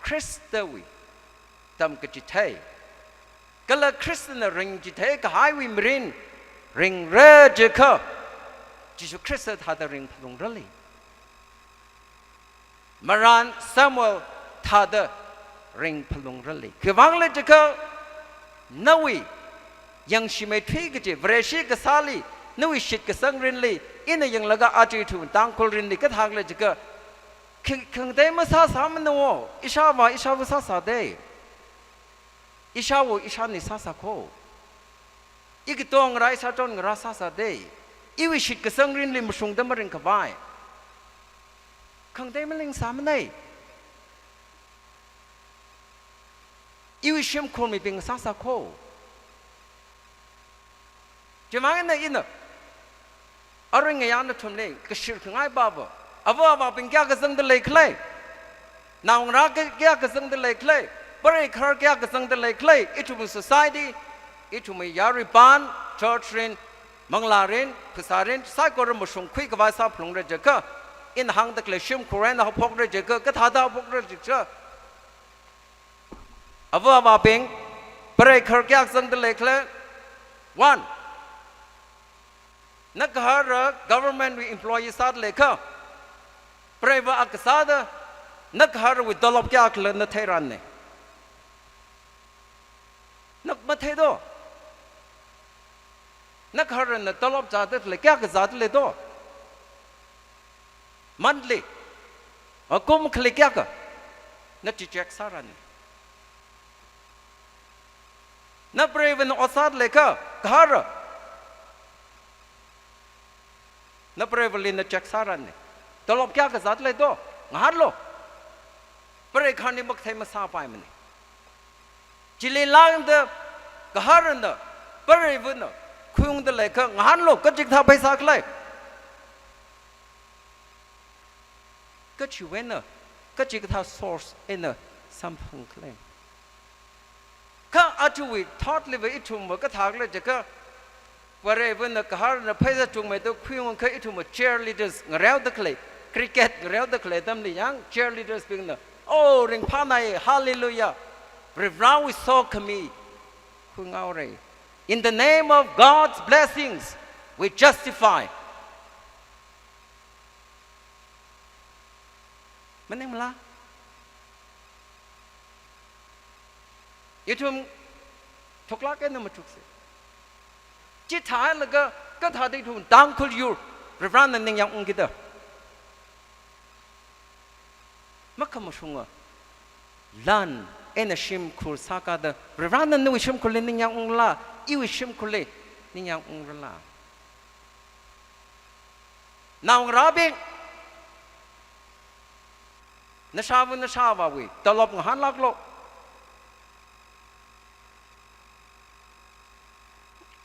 Khristawui tamkachithei kala Khristana ringchithei kahaiwui mirin ringra jiakha, Jishu Khrista thāda ringphalungra lei. Marān Samuel thāda ringphalungra lei. Khiwuivang khala jiakha nawui yangshi meithui kaji, Vareshi kasāli, nawui shitkasang rinli, ina yanglaga aja ithum Tangkhul rinli kathā khala jiakha, kha-, khangatei masāsāmana wo, ishāvā ishāva sāsā dei. Ishāwo ishāna sāsā kho. Ikato ngarā ishāchon ngarā sāsā dei. Iwui shitkasang rinli mashungda maringkhavai khangatei maleisāmana. Iwui shimkhur mibing sāsā kho. Chiwuivang eina ina arui ngayā nathumli kashir khangai pava, ava avābing kayākha zangda leikhala, naongarā kayākha zangda leikhala, pareikhar kayākha zangda leikhala, ithumwui society, ithumwui yaruipan, church rin, manglā rin, phasā rin, saikora mashungkhui khavai sāphalungra jiakha, ina hāngda khalei shimkhur eina haophokra jiakha, kathāda haophokra jiakha, ava avābing, pareikhar kayākha zangda leikhala? One, nagahara government wui employee sāda leiakha, pareiva akha sāda, nagaharawui tolop kayākhala na theirāna? Na mathei do. Nagaharana tolop zāda lei, kayākha zāda lei do? Monthly, a kum khali kayākha, na chi check sārāna? Na pareivana ot sāda leiakha, gahara, na pareivali na check sārāna. Tolop kayākha zāda lei do? Ngahānlo. Pareikharli makathei masāpaimana. Chili lāngda gaharana, pareivana, khuiungda leikha ngahānlu, kachikathā pheisā khalei. Kachiwui eina, kachikathā source eina samphang khalei. Kha aruiwui thotliva ithumva kathā khala jiakha, Varevana kaharna pheisā chungmeida khuiungakha ithumva cheerleaders ngareoda khalei, cricket ngareoda khalei atamli yang cheerleaders bingna, "Oh, ringphānai, hallelujah. Varivarāwui sokhami khuingaora." In the name of God's blessings, we justify. Maningmala? Ithum thuklāk eina mathuksa. Chithālaga kathāda ithum Tangkhul yur Varivarāna ningyāng ungkida? Makhamashunga lan eina shimkhur sākada Varivarāna nawui shimkhurli ningyāng ungla, iwui shimkhurli ningyāng ungrala? Naongarābing, nashāva nashāvāwui tolop ngahānlāklu.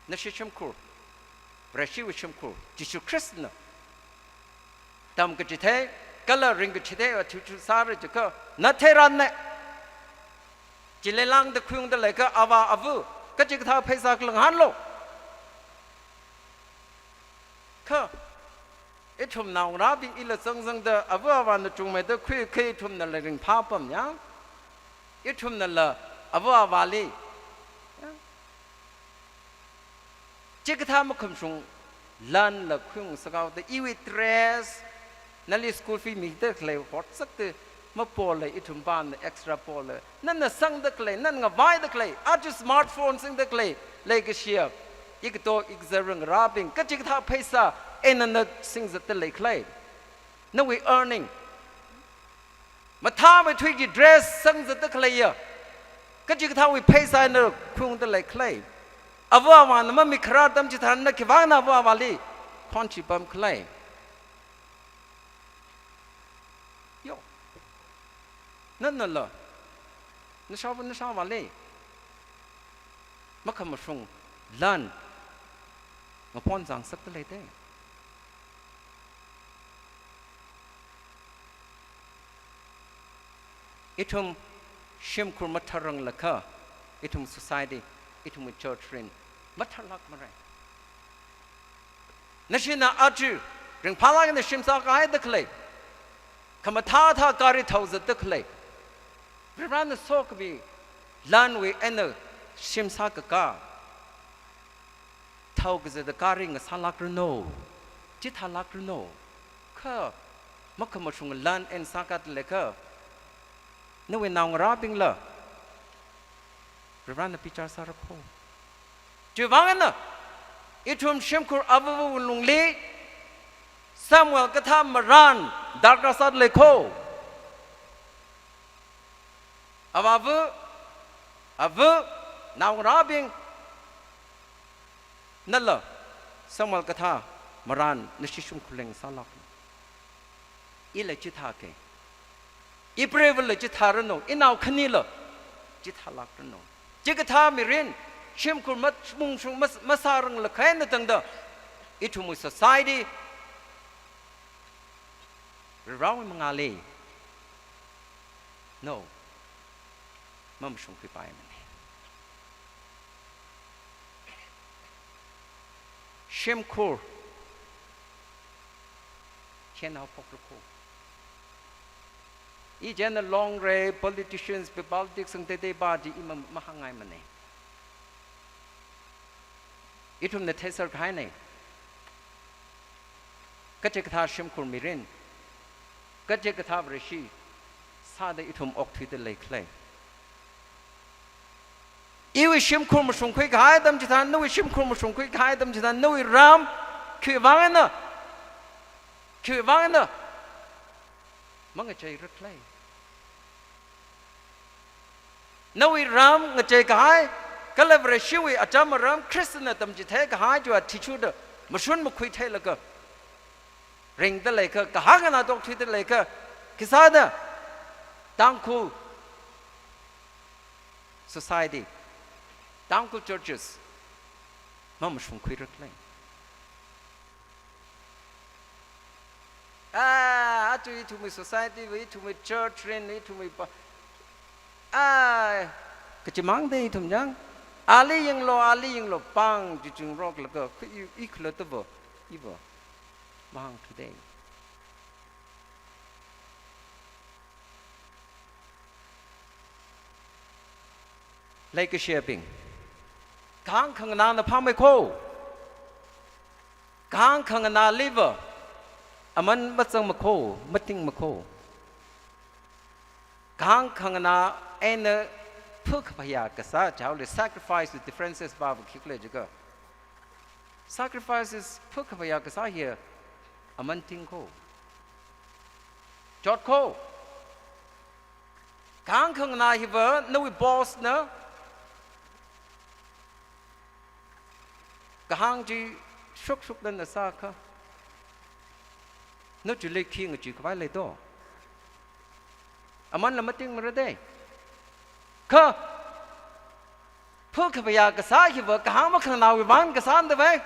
Nashi shimkhur, Vareshiwui shimkhur, Jishu Khristana tamkachithei kala ringkachithei athishurda sāra jiakha, na theiranne. Chili lāngda khuiungda leikha avā ava, kachikathā pheisā khala ngahānlu. Kha ithum naongarābing ila zangzangda ava avāna chungmeida khuikha ithumnala ringphāpamya. Ithumnala ava avāli, ya, chikathā makhamashung lanla khuiung sāhaoda, iwui dress, nali school fee mida khalei hotsakta mapola, ithum pamna extra pola, nana sangda khalei, nana ngavaida khalei, aja smartphone singda khalei leikashiya, ikato ikazā ngarābing, kachikathā pheisā eina na singzatda leikhala? Nawui earning, mathāmeithuiki dress sangzatda khaleiya, kachikathāwui pheisā eina khuiungda leikhala? Ava avāna mamikharā atam chitharan na khiwuivang ava avāli khonchi pamkhala? Yo. Nanala nashāva nashāvāli makhamashung lan ngaphonzang sakta leida. Ithum shimkhur matharranglakha, ithum society, ithum church rin matharlākmara. Nashina aja ringphālāk eina shim sākahaida khalei, khamathā thā gari thaozatda khalei, Varivarāna sokhami lanwui eina shim sākaka, thaokazata gari ngasālākranu, chithālākranu. Kha makhamashung lan eina sākada leikha, nawui naongarābingla Varivarāna bichar sāra kho. Chiwuivang eina ithum shimkhur avāva lungli Samuel kathā marān darkar sāda lei kho. Avāva, ava, naongarābing, nala Samuel kathā marān nashi shimkhurli ngasālāklu. Ila chithāki. Ipreivāla chithāranu, inao khanila chithālākranu. Chikathā mirin shimkhur mat-, mungshung mas-, masāranglakha eina tangda, ithumwui society Varivarāwui mangāli, no, mamashungkhuipaimana. Shimkhur khenao phokra kho. Ichina longrei politicians, politics ang teitei party i ma-, mahāngngaimana. Ithumna theiser kahaina. Kachikathā shimkhur mirin, kachikathā Vareshi sāda ithum okthuida leikhala? Iwui shimkhur mashungkhui kahai atam chitharan, nawui shimkhur mashungkhui kahai atam chitharan, nawui ram khiwuivang eina, khiwuivang eina mangacheirakhala? Nawui ram ngachei kahai, kala Vareshiwui acham aram Khristana tamchithei kahai chiwui athishurda mashun makhui theilaga ringda leikha, kahāng eina okthuida leikha, khisāda Tangkhul society, Tangkhul churches, Mamashungkhuirakle. Ah, aja ithumwui society va, ithumwui church rin, ithumwui pa. Ah, kachimang de ithum jang. Ali yanglu, ali yanglu, pāng jujungroklaga, khu i, i khalattava, iva. Mahāngthude. Leikashiyabing, kahāng khanganāna phāmei kho. Kahāng khanganāliva aman mazangma kho, matingma kho. Kahāng khanganā eina phakaphayā kasā, chaoli sacrifice with differences ba va khikhala jiakha. Sacrifices phakaphayā kasā hi aman ting kho. Chot kho. Kahāng khanganā hiva nawui boss na kahāng chi shukshukda na sākha, na chili khi ngachee khavai lei do? Amanla matingmara de. Kha phakaphayā kasā hiva kahāng makhanganāwui vang kasāna da vai.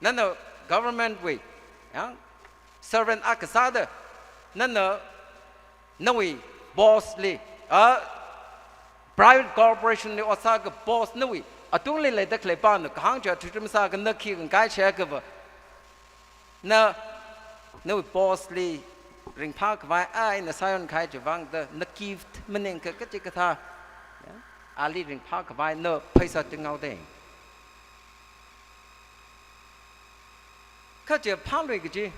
Nana government wui, ya, servant akha sāda, nana nawui boss li, a, private corporation li ot sākha boss nawui atungli leida khalei pana kahāng chi athum sākha na khi khangai chi akhava, na, nawui boss li ringphā khavai eina sāyon kahai chiwui vang da, na gift maningakha kachikathā, ya, ali ringphā khavai na pheisā ting haoda. Kha chi phālui kaji,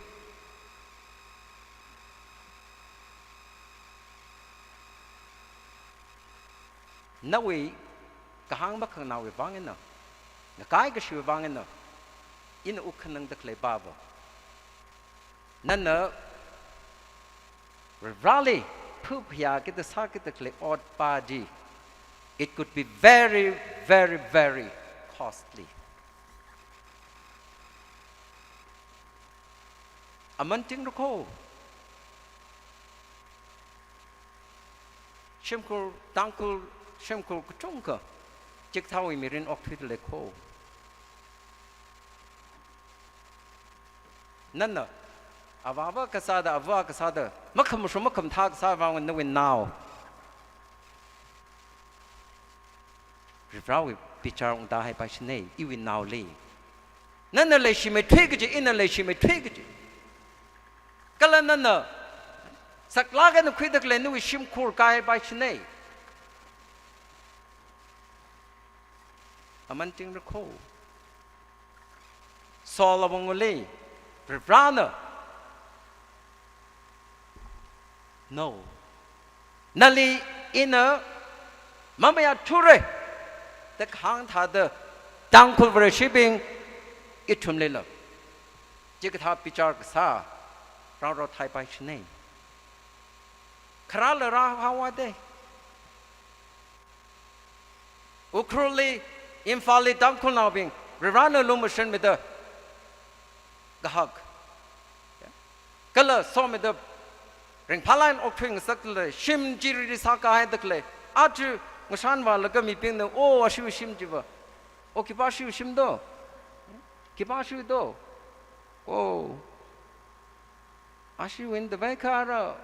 nawui kahāng makhanganāwui vang eina, na kaikashiwui vang eina, ina wukkhanangda khalei pava, nana Vareli phakaphayā kida sākida khalei ot pa chi, it could be very, very, very costly. Aman tingra kho. Shimkhur, Tangkhul shimkhur kachungkha chikathāwui mirin okthuida lei kho. Nana avāva kasāda, avā kasāda, makhamashung makhamathā kasā vang nawui nao Varewui bichar ungda haipai shine, iwui naoli. Nana leishimeithui kaji, ina leishimeithui kaji. Kala nana saklāk eina khuida khalei nawui shimkhur kahaipai shine. Aman tingra kho. Saul awungli Varena, no, nali ina mamayāthura da kahāng thāda, Tangkhul Vareshibing, ithumlila chikathā bichar kasā rārot haipai shine. Kharāla rāhaowa de. Ukhrulli, Imphalli Tangkhulnaobing Varena lumashanmida kahak, kala somida ringphālāk eina okthuingasakda lei, shim chi riri sākahaida khalei. Aja ngashan vālaga mibingna, "Oh, ashiwui shim chiva. Oh, khipā ashiwui shim do? Khipā ashiwui do?" Oh. Ashiwui eina da vaikha ara,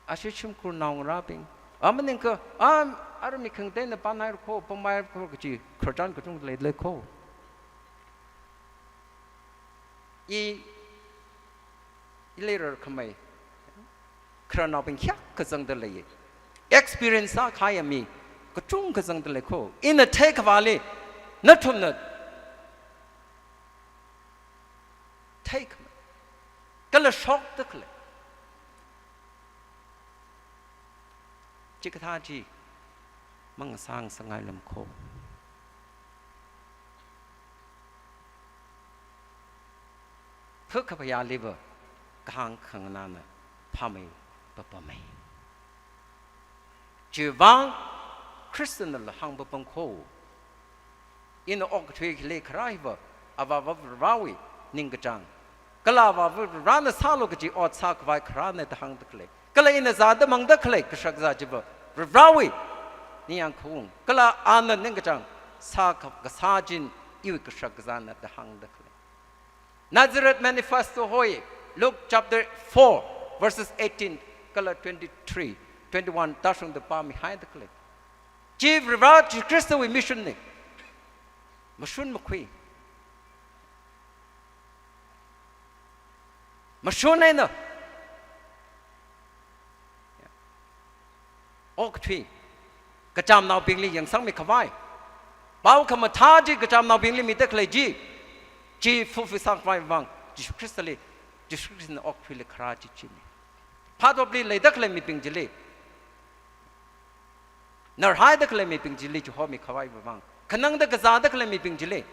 ashi shimkhur naongarābing. A maningakha, a, ara mi khangateina pānhaira kho, pamhaira kho kaji khararchan kachungkha leida lei kho. I, ili rarkhamei khararnaobing hiyākha zangda lei. Experience sākahai mi kachungkha zangda lei kho. Ina theikhavāli, nathumna theikhamei, kala shokda khalei. Chikathā chi mangasāngasakngailum kho. Phakaphayāliva kahāng khanganāna phāmei papamei. Chiwui vang Christian nala hāngpapam kho. Ina okathui hili kharā hiva, avāva Varewui ningkachāng, kala avāva Varena sālu kaji ot sākhavai kharāna da hāngda khalei. Kala ina zāda mangda khalei kashak zā chiva Varewui ningyāng khaung. Kala ana ningkachāng sā ka-, kasā chi iwui kashak kazāna da hāngda khalei. Nazareth Manifesto hoi, Luke chapter four, verses eighteen, kala twenty-three, twenty-one, tāshungda pāmihaida khalei. Chi Varivara Jishu Khristawui mission na. Mashun makhui. Mashun eina. Okathui. Kachamnaobingli yangsangmi khavai. Pao khamathā chi kachamnaobingli mida khalei chi. Chi fulfill sākhavai vang. Jishu Khristali, Jishu Khristana okathuili kharā chi china. Phatopli leida khalei mibing chili. Narhaida khalei mibing chili chihomi khavai vang. Khanangda kazāda khalei mibing chili.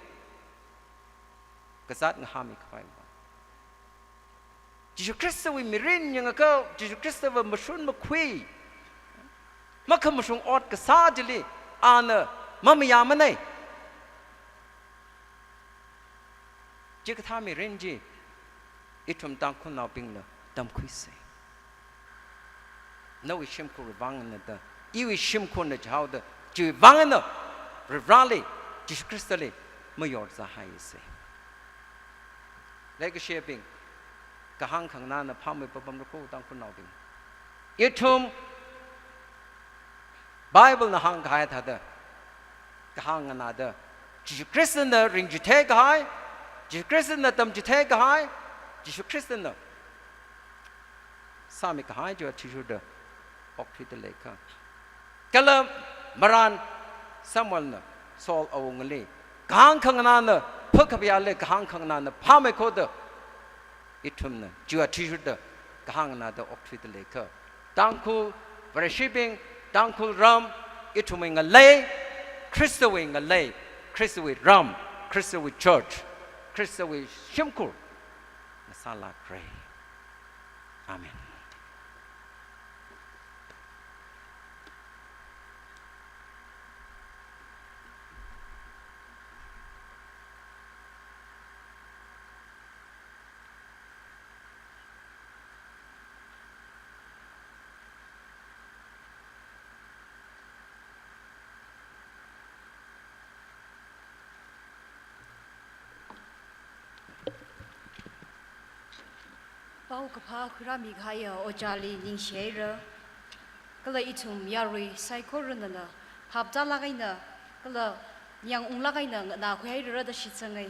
Kazāt ngahāmi khavai vang. Jishu Khristawui mirin yangakha, Jishu Khristawui mashun makhui, makhamashung ot kasā chili, ana mamayāmana. Chikathā mirin chi, ithum Tangkhulnaobingna tamkhuisa. Nawui shimkhurwui vang eina da, iwui shimkhurna jihaoda, chiwui vang eina, Varivarali, Jishu Khristali, mayor sāhaisa. Leikashibing, kahāng khanganāna phāmei papamra ko Tangkhulnaobing. Ithum Bible na hāngkahai thāda, kahāng nganāda, Jishu Khristana ringchithei kahai, Jishu Khristana tamchithei kahai, Jishu Khristana sāmi kahai chiwui athishurda okthuida leikha. Kala marān Samuelna Saul awungali kahāng khanganāna phakaphayāli kahāng khanganāna phāmei khoda ithumna chiwui athishurda kahāng nganāda okthuida leikha. Tangkhul Vareshibing, Tangkhul ram, ithumwui ngalei, Khristawui ngalei, Khristawui ram, Khristawui church, Khristawui shimkhur ngasālākra. Amen. Paokaphā khuirāmi kahaiya ojāli ningshihaira. Kala ithum yarui saikorana la phaptālāk eina, kala ningyāng unglāk eina nganākhuihairara da shitsangai.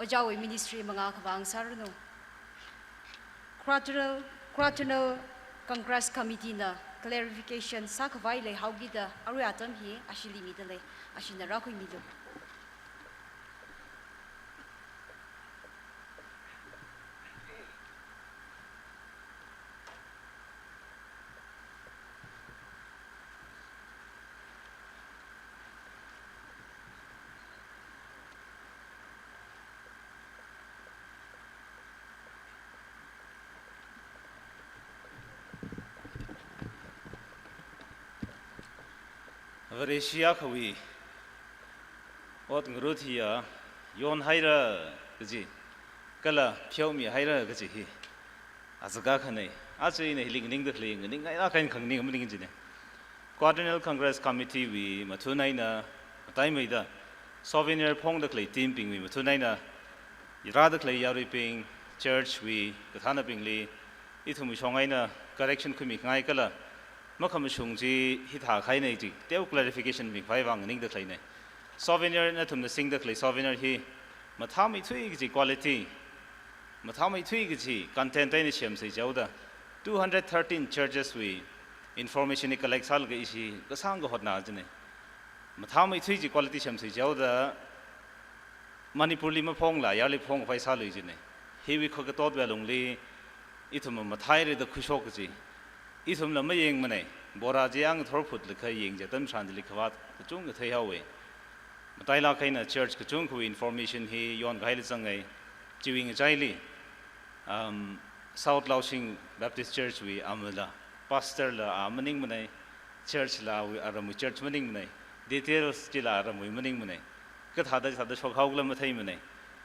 Ojāwui ministry mangā khavā ngasāranu. Quadrennial, Quadrennial Congress Committee na clarification sākhavai leihaokida arui atam hi ashili midalei, ashina rākhuimilu. Vareshi akhawui ot ngarut hiya yonhaira kaji, kala pheomihaira kaji hi azaka khanei. Aja ina hili nganingda khalei, nganingngailāk eina khanganing maning jine. Quadrennial Congress Committee wui mathun eina, mataimeida souvenir phongda khalei team bingwui mathun eina, rāda khalei yaruibing, church wui kathānabingli, ithumwui shong eina correction khuimi ngai kala, makhamashung chi hithā khainei chi, teo clarification mikhavai vang nganingda khaleinei. Souvenir nathumna singda khalei souvenir hi, mathāmeithui kaji quality, mathāmeithui kaji content eina semsei jihaoda, two hundred thirteen churches wui information hi collect sālaga ishi kasāngkha hotna jine. Mathāmeithui chi quality semsei jihaoda, Manipurli maphongla, yarli phongkhavai sālui jine. Hiwui khakatot wui alungli, ithum mathāhaira da khuishok kaji. Ithumla mayengmanei, bora chi yang thorphutlaga yeng chi atam tharan chili khavāt kachungkha theihaowe. Matailāk eina church kachungkhawui information hi yonkahaila zangai, chiwui ngachaili, um, South Laoshing Baptist Church wui amala, pastor la a maningmanei, church la awui aramwui church maningmanei, details chila aramwui maningmanei. Kathāda thāda shokhaokhala matheimanei.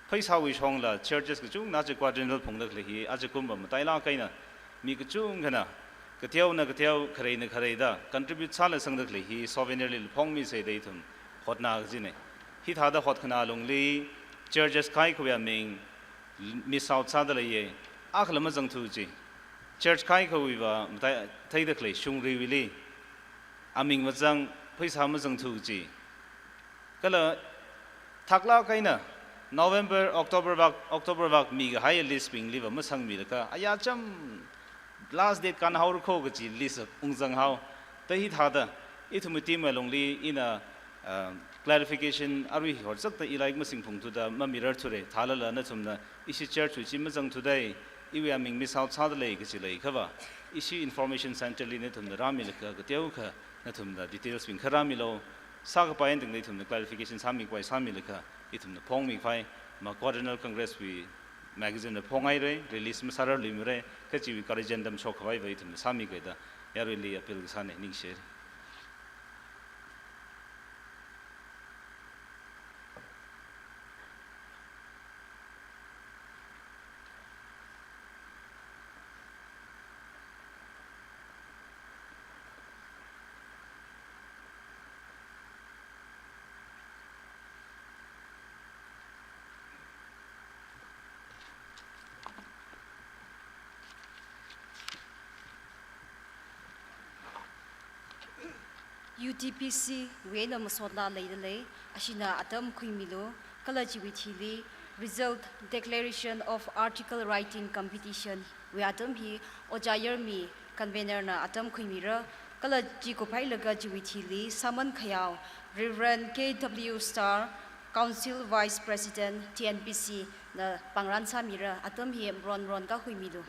Pheisāwui shongla churches kachungna chi quadrennial phungda khalei hi, ajakumva matailāk eina mi kachungkhana Kateona kateo, khareina kharei da contribute sāla sangda khalei hi souvenir li phongmisa da ithum hotna kajina. Hithāda hotkhanā lungli churches kaikhawui aming miss out sāda leiya. Akhala mazangthu chi. Church kaikhawui va matai theida khalei shungriwuili aming mazang, pheisā mazangthu chi. Kala thaklāk eina November, October vak, October vak mikahai list bingli va masangmilaga, aya cham last date kānhaora kho kaji list ungzanghao. Da hithāda ithumwui team wui lungli ina, ah, clarification arui horzakta ilike masingphungthuda mamirarthure, thālala nathumna ishi church wui chi mazangthuda, iwui aming miss out sāda lei kaji leiakha va, ishi information center li nathumna rāmilaga kateokha nathumna details bingkha rāmilu, sākapai eina tangda ithumna clarification sāmikhavai sāmilaga ithumna phongmikhavai, ma Quadrennial Congress wui magazine na phonghaira, release masārarluimara, kajiwui corrigendum shokkhavai va ithumna sāmikhavai da yaruili appeal kasāna, ningshira. U T P C wui eina masotla leida lei, ashina atam khuimilu, kala chiwui thili result declaration of article writing competition wui atam hi Ojā Yarmi convener na atam khuimira, kala chi kuphailaga chiwui thili Sāman Khayao, Reverend K W Star, Council Vice President T N P C na pāngran sāmira, atam hi ronron kakhuimilu.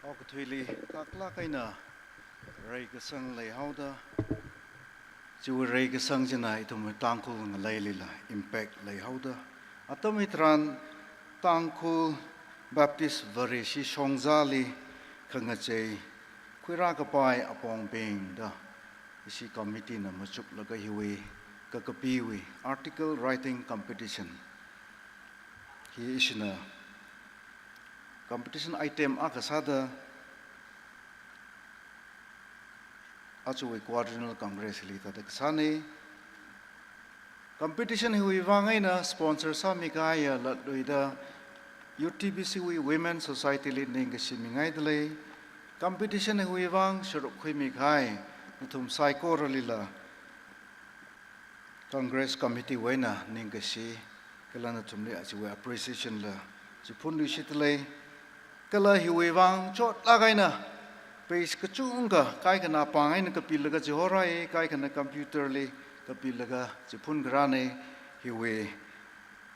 Okathuili kaklak eina reikasang leihaoda, chiwui reikasang china ithum Tangkhul ngaleilila impact leihaoda, atam hitharan Tangkhul Baptist Vareshi Shongzali khangachei khuirā kapai apongbingda ishi committee na machuklaga hiwui kakapiwui article writing competition hi ishina competition item akha sāda achuwui Quadrennial Congress li thāda kasāna. Competition hiwui vang eina sponsor sāmikahaiya latluida U T B C wui Women Society li ningkashi mingaida lei. Competition hiwui vang sharuk khuimikahai nathum saikoralila Congress Committee wui eina ningkashi, kala nathumli achiwui appreciation la chiphunluishit lei. Kala hiwui vang chotlak eina page kachungkha kaikhana pāng eina kapilaga chihorai, kaikhana computer li kapilaga chiphun kharāna. Hiwui,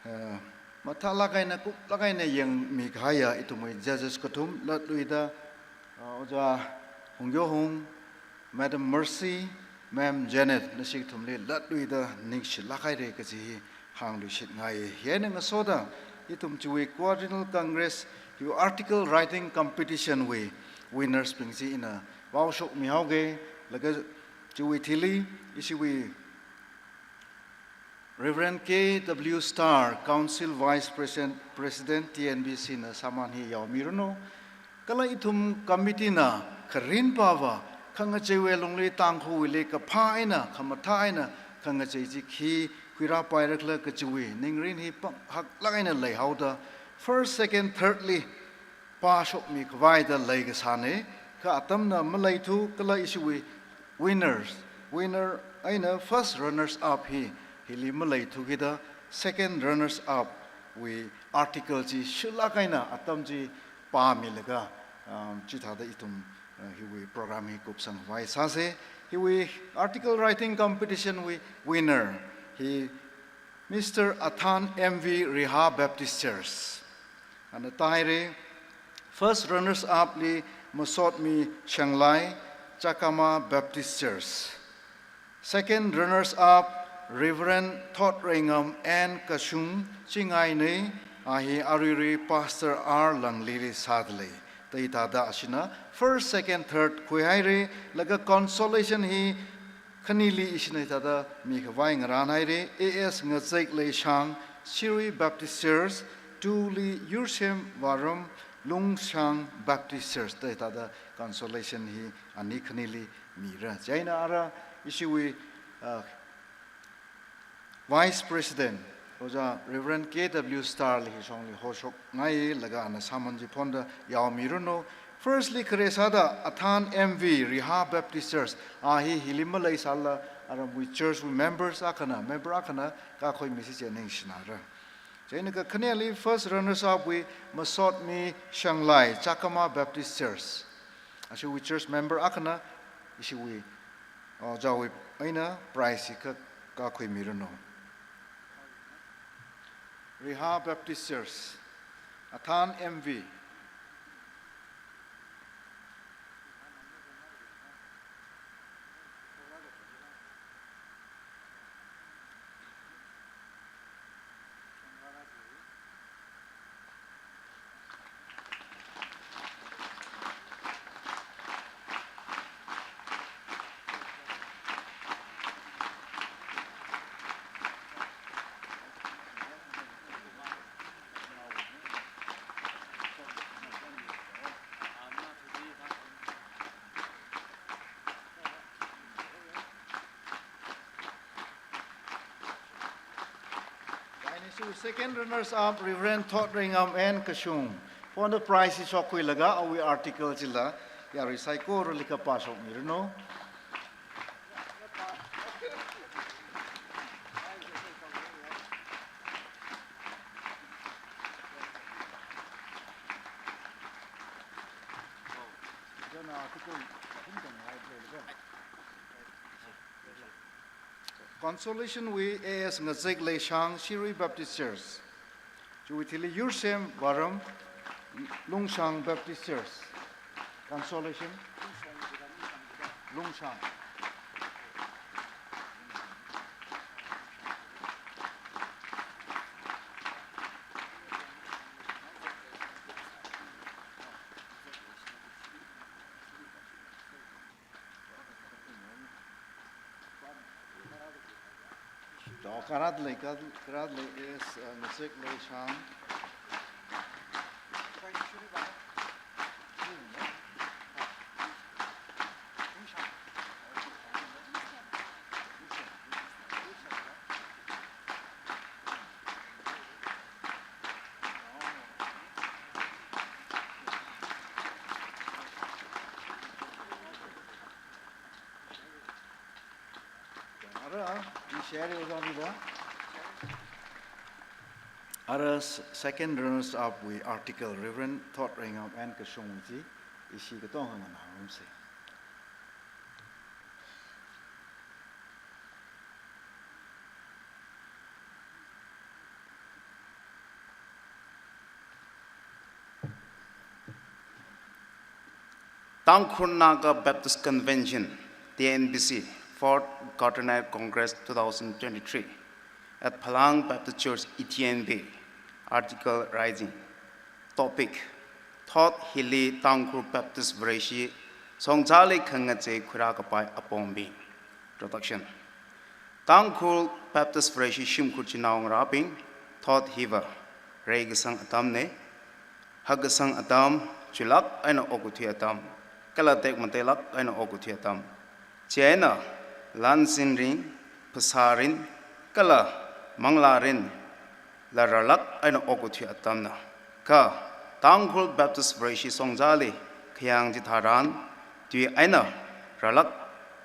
uh, Mathālāk eina, kuklāk eina yangmi kahaiya ithumwui judges kathum latluida, uh, Ojā Hungyohung, Madam Mercy, Ma'am Janet, nashi kathumli latluida ningshilāk haira kaji hi hāngluishitngai. Hieina ngasoda ithum chiwui Quadrennial Congress hiwui article writing competition wui winners bing chi ina vaoshokmihaoga, laga chiwui thili ishiwui Reverend K W Star, Council Vice President, President T N B C na sāman hi yaomiranu. Kala ithum committee na kharinpava khangacheiwui lungli, Tangkhulwuili kaphā eina, khamathā eina khangachei chi khi khuirāpairakhala kajiwui ningrin hi panghaklāk eina leihaoda, first, second, third li pāshokmi khavaida leikasāna, kha atamna maleithu, kala ishiwui winners, winner eina first runners up hi hili maleithu kida, second runners up wui article chi shilāk eina atam chi pāmilaga, um, chithāda ithum, uh, hiwui program hi kupsang khavai sāsa. Hiwui article writing competition wui winner hi Mister Athan M V, Riha Baptist Church. Ana tāhaira. First runners up li Masotmi Shanglai, Chakama Baptist Church. Second runners up, Reverend Thotreingam N Kashung, Chingainei, a hi aruirui Pastor R Langlili sādalei. Tahithāda ashina first, second, third khuihaira, laga consolation hi khanili ishina hithāda mikhavai ngarānhaira: A S Ngazek Leishang, Shirui Baptist Church, two li Yursem Varam, Lungshang Baptist Church. Tahithāda consolation hi ani khanili mira. Chieina ara ishiwui, uh, Vice President, Ojā Reverend K W Star li hishongli hoshokngai, laga ana sāman chi phonda yaomiranu. Firstly, khare sāda Athan M V, Riha Baptist Church, a hi hili maleisālala, aramwui church wui members akhana, member akhana kakhuimisi chi ningshinara. Chieina kakhaneli first runners up wui Masotmi Shanglai, Chakama Baptist Church. Ashiwui church member akhana ishiwui, uh, ojāwui eina prize hi ka, kakhuimiranu. Riha Baptist Church, Athan M V. Chieina ishiwui second runners up, Reverend Thotreingam N Kashung. Phonda prize hi shokkhuilaga awui article chila yarui saikorali kapāshokmiranu. Consolation wui A S Ngazek Leishang, Shirui Baptist Church. Chiwui thili Yursem Varam, Lungshang Baptist Church. Consolation. Lungshang. To, karat lei, karat, karat lei is, uh, Ngazek Leishang. Ara, i share yo zani da. Ara s-, second runners up wui article, Reverend Thotreingam N Kashung chi, ishi katonga nganārumsa. Tangkhul Naga Baptist Convention, T N B C, Fourth Quadrennial Congress two thousand twenty-three, at Phalang Baptist Church, Itian Bay, Article Rising. Topic: Thot hili Tangkhul Baptist Vareshi shongzali khangachei khuirā kapai apongbing. Introduction. Tangkhul Baptist Vareshi shimkhur chinaongarābing, thot hiva reikasang atamna. Hakkasang atam, chuilāk eina okkathui atam, kala tekmateilāk eina okkathui atam. Chieina, lansin rin, phasā rin, kala manglā rinla rālāk eina okkathui atamna. Kha Tangkhul Baptist Vareshi shongzali khayang chitharan, tui eina rālāk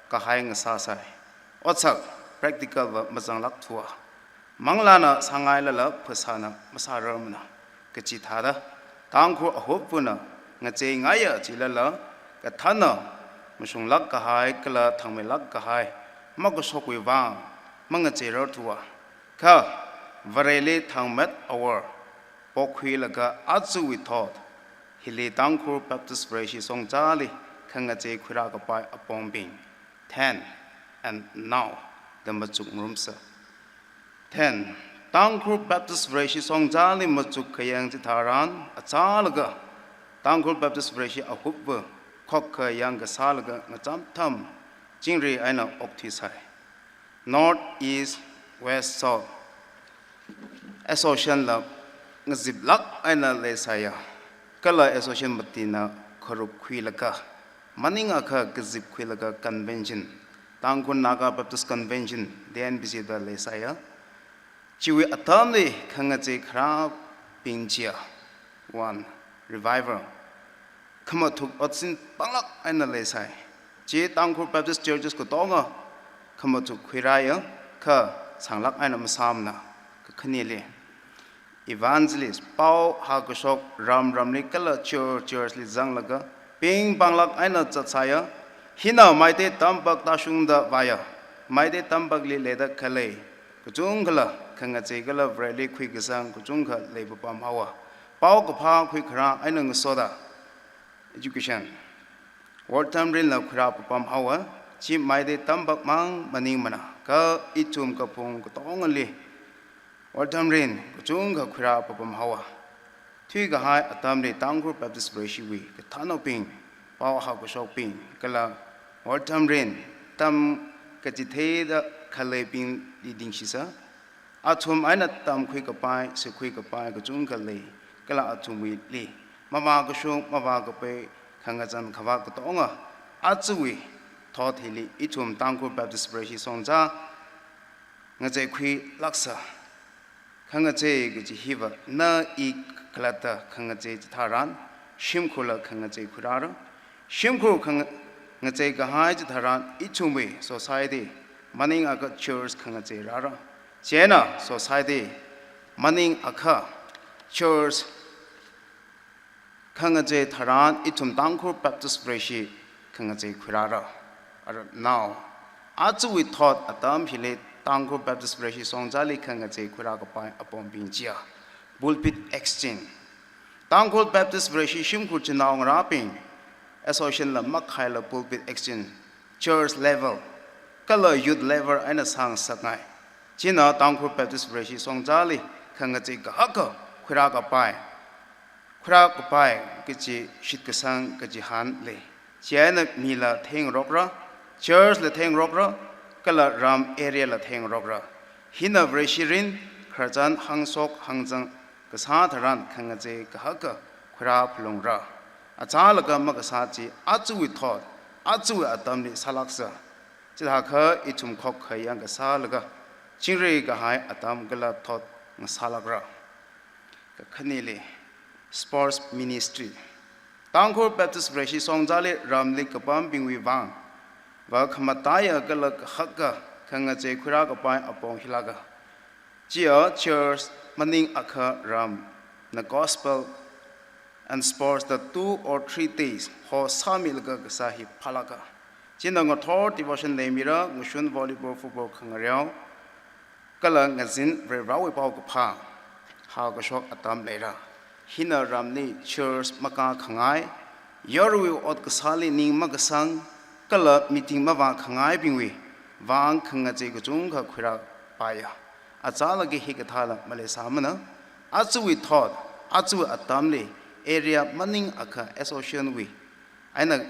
kahai ngasāsai. Otsak practical va mazanglākthua. Manglāna sāngailala phasāna masārarmana kachi thāda, Tangkhul ahup vana ngachei ngaiya chilala, kathānna mashunglāk kahai kala thangmeilāk kahai makashokwui vang mangacheirarthua. Kha Vareli thangmet awor pokhuilaga ajawui thot hili Tangkhul Baptist Vareshi shongzali khangachei khuirā kapai apongbing, then and now da machukngarumsa. Then, Tangkhul Baptist Vareshi shongzali machuk khayang chitharan, achālaga Tangkhul Baptist Vareshi ahup va khokkha yangkasālaga ngacham tham chingri eina okthuisai. North, East, West, South association la ngaziplāk eina leisaiya. Kala association matina kharup khuilaga, maningakha kazip khuilaga convention, Tangkhul Naga Baptist Convention, T N B C da leisaiya. Chiwui atamli khangachei khuirābing chiya, one, revival. Khamathuk otsin panglāk eina leisai. Chi Tangkhul Baptist Churches katonga khamathuk khuirāya, kha sānglāk eina masāmana. Kakhaneli, evangelist, pao hākashok ram ramli kala church church li zanglaga pingpanglāk eina zatsaiya. Hina Meitei Tampak tāshungda vāya. Meitei Tampakli leida khalei kachungkhala khangachei kala Vareli khuikasang kachungkha leipapam haowa. Paokaphā khuikharā eina ngasoda education, wortam rinla khuirā papam haowa. Chi Meitei Tampak mang maningmana, kha ithum kaphung katongali wortam rin kachungkha khuirā papam haowa. Thuikahai atamli Tangkhul Baptist Vareshiwui kathānnaobing, pao hākashokbing, kala wortam rin tam kachitheida khaleibingli ningshisa. Athum eina tamkhui kapai, sakhui kapai kachungkha lei, kala athumwuili mavākashung, mavākapai, khangazan khavā katonga ajawui thot hili ithum Tangkhul Baptist Vareshi shongza ngacheikhuilāksa. Khangachei kachi hiva na i khalatta khangachei chitharan, shimkhurla khangachei khuirāra. Shimkhur khang-, ngachei kahai chitharan ithumwui society, maningakha church khangachei rāra. Chieina society, maningakha church khangachei tharan ithum Tangkhul Baptist Vareshi khangachei khuirāra. Ara nao, ajawui thot atam hili Tangkhul Baptist Vareshi shongzali khangachei khuirā kapai apongbing chiya, pulpit exchange. Tangkhul Baptist Vareshi shimkhur chinaongarābing association la makhaila pulpit exchange, church level, kala youth level eina sāngasakngai. China Tangkhul Baptist Vareshi shongzali khangachei kahaka khuirā kapai, khuirā kapai kachi shitkasang kachihān lei. Chieina mila thengrokra, church la thengrokra, kala ram area la thengrokra. Hina Vareshi rin khararchan hāngshok hāngzang kasā tharan khangachei kahaka khuirā phalungra. Achālaga makasā chi ajawui thot, ajawui atamli sālāksa. Chithākha ithum khokkha yangkasālaga chingri kahai atam kala thot ngasālākra. Kakhaneli, sports ministry. Tangkhul Baptist Vareshi shongzali ramli kapambingwui vang va khamataiya kala kahaka khangachei khuirā kapai apong hilāka. Chiya church maningakha ramna gospel and sports da two or three days hosāmilaga kasā hi phālāka. China ngathor devotion leimira, ngashun volleyball, football khangareo, kala ngazin Varivarāwui paokaphā hākashok atam leira. Hina ramli church makā khangai, yaruiwui ot kasāli ning makasang, kala meeting mavākhangaibingwui vang khangachei kachungkha khuirāpaiya. Achālakha hikathāla maleisāmana, ajawui thot, ajawui atamli area maningakha association wui eina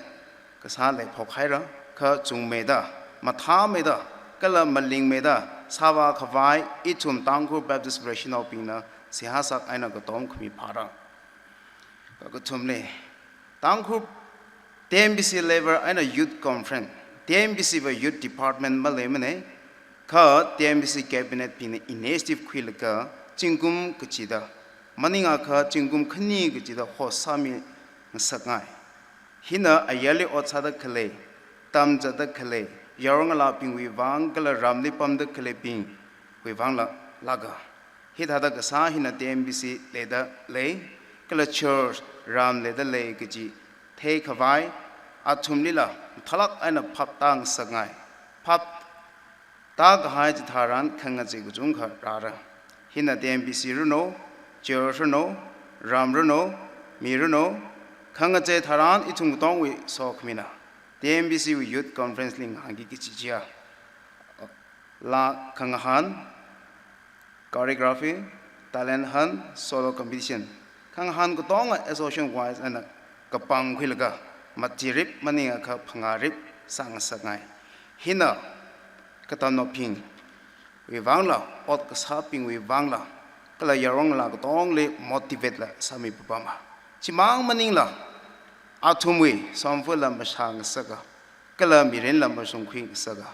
kasā leiphok haira, kha chungmeida, mathāmeida, kala malingmeida sāvākhavai ithum Tangkhul Baptist Vareshinaobingna seihā sāk eina katom khami phāra. Kakathumli, Tangkhul T M B C level eina youth conference, T M B C va youth department maleimana, kha T M B C cabinet bingna initiative khuilaga zingkum kachida, maningakha zingkum khani kachida host sāmingasakngai. Hina ayarli ot sāda khalei, tamzatda khalei, yaron ngalābingwui vang kala ramli pamda khaleibingwui vangla lāka. Hithāda kasā hina T M B C leida lei, kala church ram leida lei kaji theikhavai, athumlila mathālāk eina phap tāngasakngai. Phap tākahai chitharan khangachei kachungkha rāra. Hina T M B C ranu, church ranu, ram ranu, mi ranu, khangachei tharan ithum katongwui sokhamina. T M B C wui youth conference li ngahānki kachi chiya, laa khangahān, choreography, talent hunt, solo competition, khangahān katonga association wise eina kapangkhuilaga matirip maningakha phangārip sāngasakngai. Hina katamnaobingwui vangla, ot kasābingwui vangla, kala yaron ngalā katongli motivate la sāmipapama. Chimang maningla, athumwui samfala mashāngasaka, kala mirinla mashungkhuingasaka.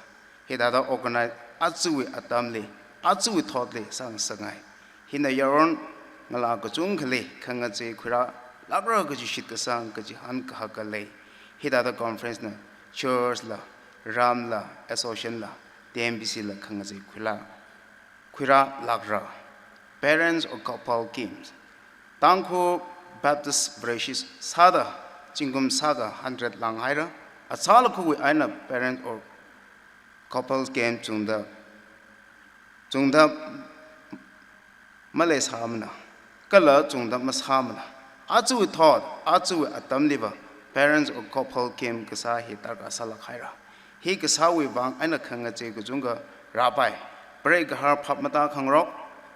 Hithāda organize ajawui atamli, ajawui thotli sāngasakngai. Hina yaron ngalā kachungkhali khangachei khuirālākra kaji shitkasang kachihān kahaka lei. Hithāda conference na church la, ram la, association la, T M B C la khangachei khuilā, khuirālākra. Parents or couple games. Tangkhul Baptist Vareshi sāda zingkum sākha hundred lānghaira. Achālakhawui eina parents or couples game chungda, chungda maleisāmana, kala chungda masāmana. Ajawui thot, ajawui atamliva parents or couple game kasā hi darkar sālāk haira. Hi kasāwui vang eina khangachei kachungkha rāpai. Preigahar phap matākhangarok,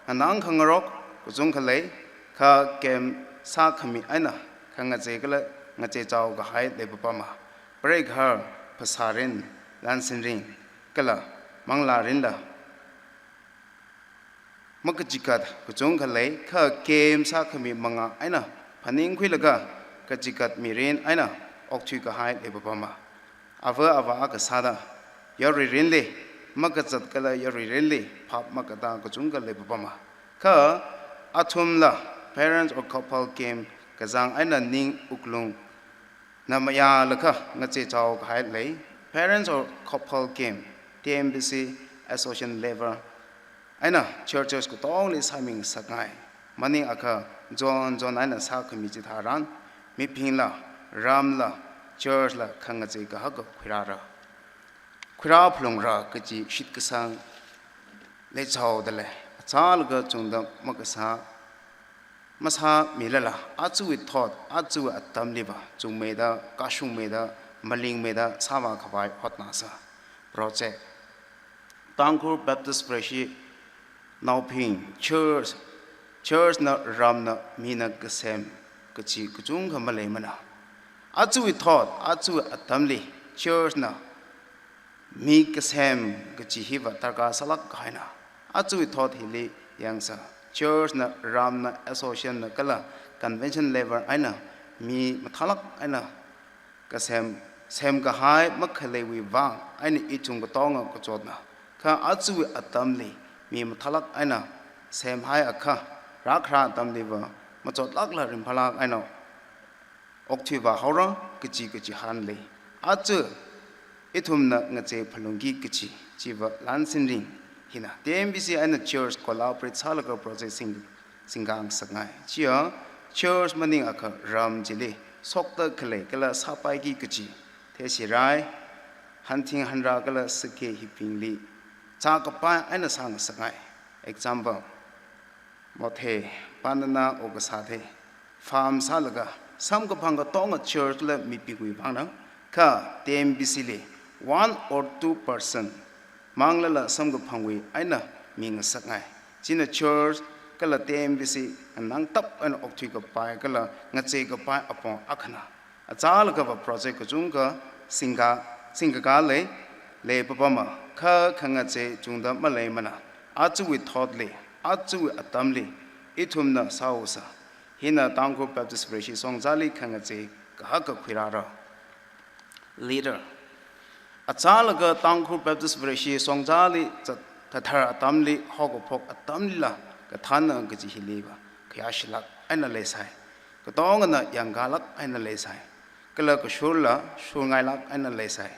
nganāngkhangarok kachungkha lei, kha game sākhami eina khangachei kala ngacheichao kahai leipapama. Preigahar phasārin, lansinrin, kala manglārinla makachikat kachungkha lei, kha game sākhami mangā eina phaningkhuilaga kachikat mirin eina okthui kahai leipapama. Ava avā akha sāda yaruirinli makazat kala yaruirinli phap makatā kachungkha leipapama. Kha athumla parents or couple game kazang eina ning wuklung na mayālakha ngacheichao kahai lei. Parents or couple game, T M B C association level eina churches katongli sāmingasakngai. Maningakha zone zone eina sākhami chitharan, mibingla, ramla, church la khangachei kahaka khuirāra, khuirāphalungra kaji shitkasang leichaoda lei. Achālaga chungda makasā masāmilala, ajawui thot, ajawui atamliva chungmeida, kashungmeida, malingmeida sāvākhavai hotnāsa. Project. Tangkhul Baptist Vareshinaobing, church, church na ramna mina kasem kachi kachungkha maleimana. Ajawui thot, ajawui atamli church na mi kasem kachi hiva darkar sālāk kahaina. Ajawui thot hili yangsa. Church na, ram na, association na kala convention level eina mi mathālāk eina kasem, semkahai makhaleiwui vang eina ithum katonga kachotna. Kha ajawui atamli mi mathālāk eina semhaiakha, rākhara atamliva machotlākla ringphālāk eina okthuivā haora kachi kachihān lei. Aja ithumna ngacheiphalungki kachi chiva lansinrin hina. T M B C eina church collaborate sālaga project sing, singkhangasakngai. Chiya church maningakha ram chili shokda khalei kala sāpaiki kachi, theishi rai, hanthing hanra kala sakhi hibingli chākapai eina sāngasakngai. Example, mothei, banana okasā thei, farm sālaga, samkaphang katonga church la mibingwui vangna, kha T M B C li one or two percent manglala samkaphangwui eina mingasakngai. China church kala T M B C nganangtap eina okthui kapai kala ngachei kapai apong akhana. Achālakha va project kachungkha singka, singkaka lei, leipapama, kha khangachei chungda maleimana. Ajawui thotli, ajawui atamli, ithumna sāusa. Hina Tangkhul Baptist Vareshi Songzali khangachei kahaka khuirāra. Leader. Achālakha Tangkhul Baptist Vareshi Songzali zat tathar atamli, haokaphok atamlila, kathāna kaji hiliva khayāshilāk eina leisai. Katongana yangkalāk eina leisai. Kala kashurla shurngailāk eina leisai.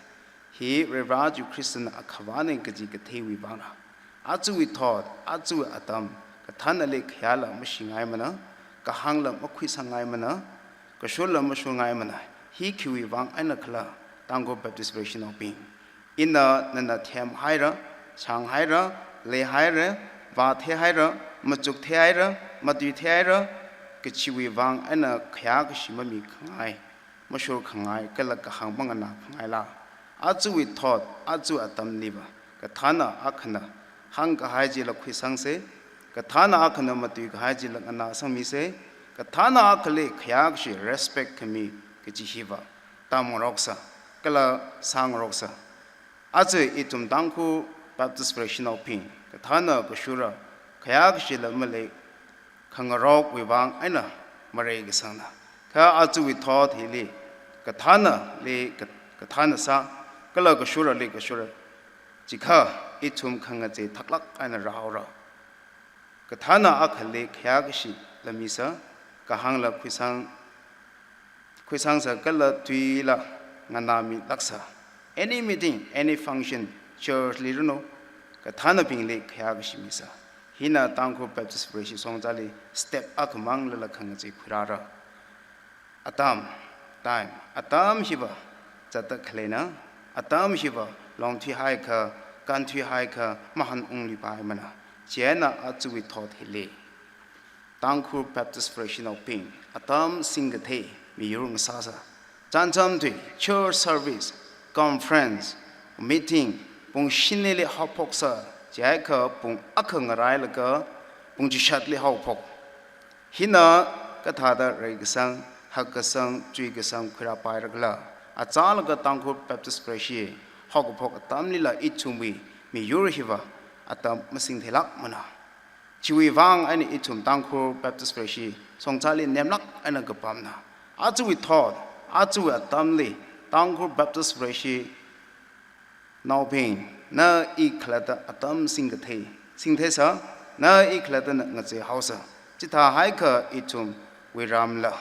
Hi Varivara Jishu Khristana akhavāna kaji katheiwui vangna. Ajawui thot, ajawui atam, kathānali khayāla mashingaimana, kahāngla makhuisangngaimana, kashurla mashurngaimana. Hi khiwui vang eina khala, Tangkhul Baptist Vareshinaobing? Ina nana themhaira, shānghaira, leihaira, vātheihaira, machuktheihaira, matuitheihaira, kachiwui vang eina khayākashi mamikhangai, mashurkhangai, kala kahāng manganākhangaila? Ajawui thot, ajawui atamliva, kathāna akhana hāngkahai chila khuisangsa, kathāna akhana matuikahai chila nganāsangmisa, kathāna akhali khayākashi respect khami kaji hiva tamngaroksa, kala sāngaroksa. Aja ithum Tangkhul Baptist Vareshinaobing, kathāna kashura, khayākashila malei, khangarokwui vang eina mareikasangna. Kha ajawui thot hili, kathānali ka-, kathāna sā, kala kashurali kashura, chikha ithum khangachei thaklāk eina rāhaora. Kathāna akhali khayākashila misa, kahāngla khuisang, khuisangsa kala tuila nganāmilāksa. Any meeting, any function, church li ranu, kathānabingli khayākashi misa. Hina Tangkhul Baptist Vareshi Songzali step akhamanglala khangachei khuirāra. Atam, time, atam hiva zatda khaleina, atam hiva longthuihaikha, kānthuihaikha, mahān ungluipaimana. Chieina ajawui thot hili, Tangkhul Baptist Vareshinaobing, atam singkathei miyur ngasāsa. Chānjam tui, church service, conference, meeting, pung shinili haophoksa, chiakha pung akha ngarailaga pung chishatli haophok. Hina kathāda reikasang, hakkasang, chuikasang khuirāpaira khala? Achālakha Tangkhul Baptist Vareshi haokaphok atamlila ithumwui miyur hiva atam masingtheilākmana. Chiwui vang eina ithum Tangkhul Baptist Vareshi Songzali nemlāk eina kapamna. Ajawui thot, ajawui atamli, Tangkhul Baptist Vareshi naobing, na i khalatta atam singkathei, singtheisa, na i khalattana ngacheihaosa. Chithāhaikha ithumwui ramla,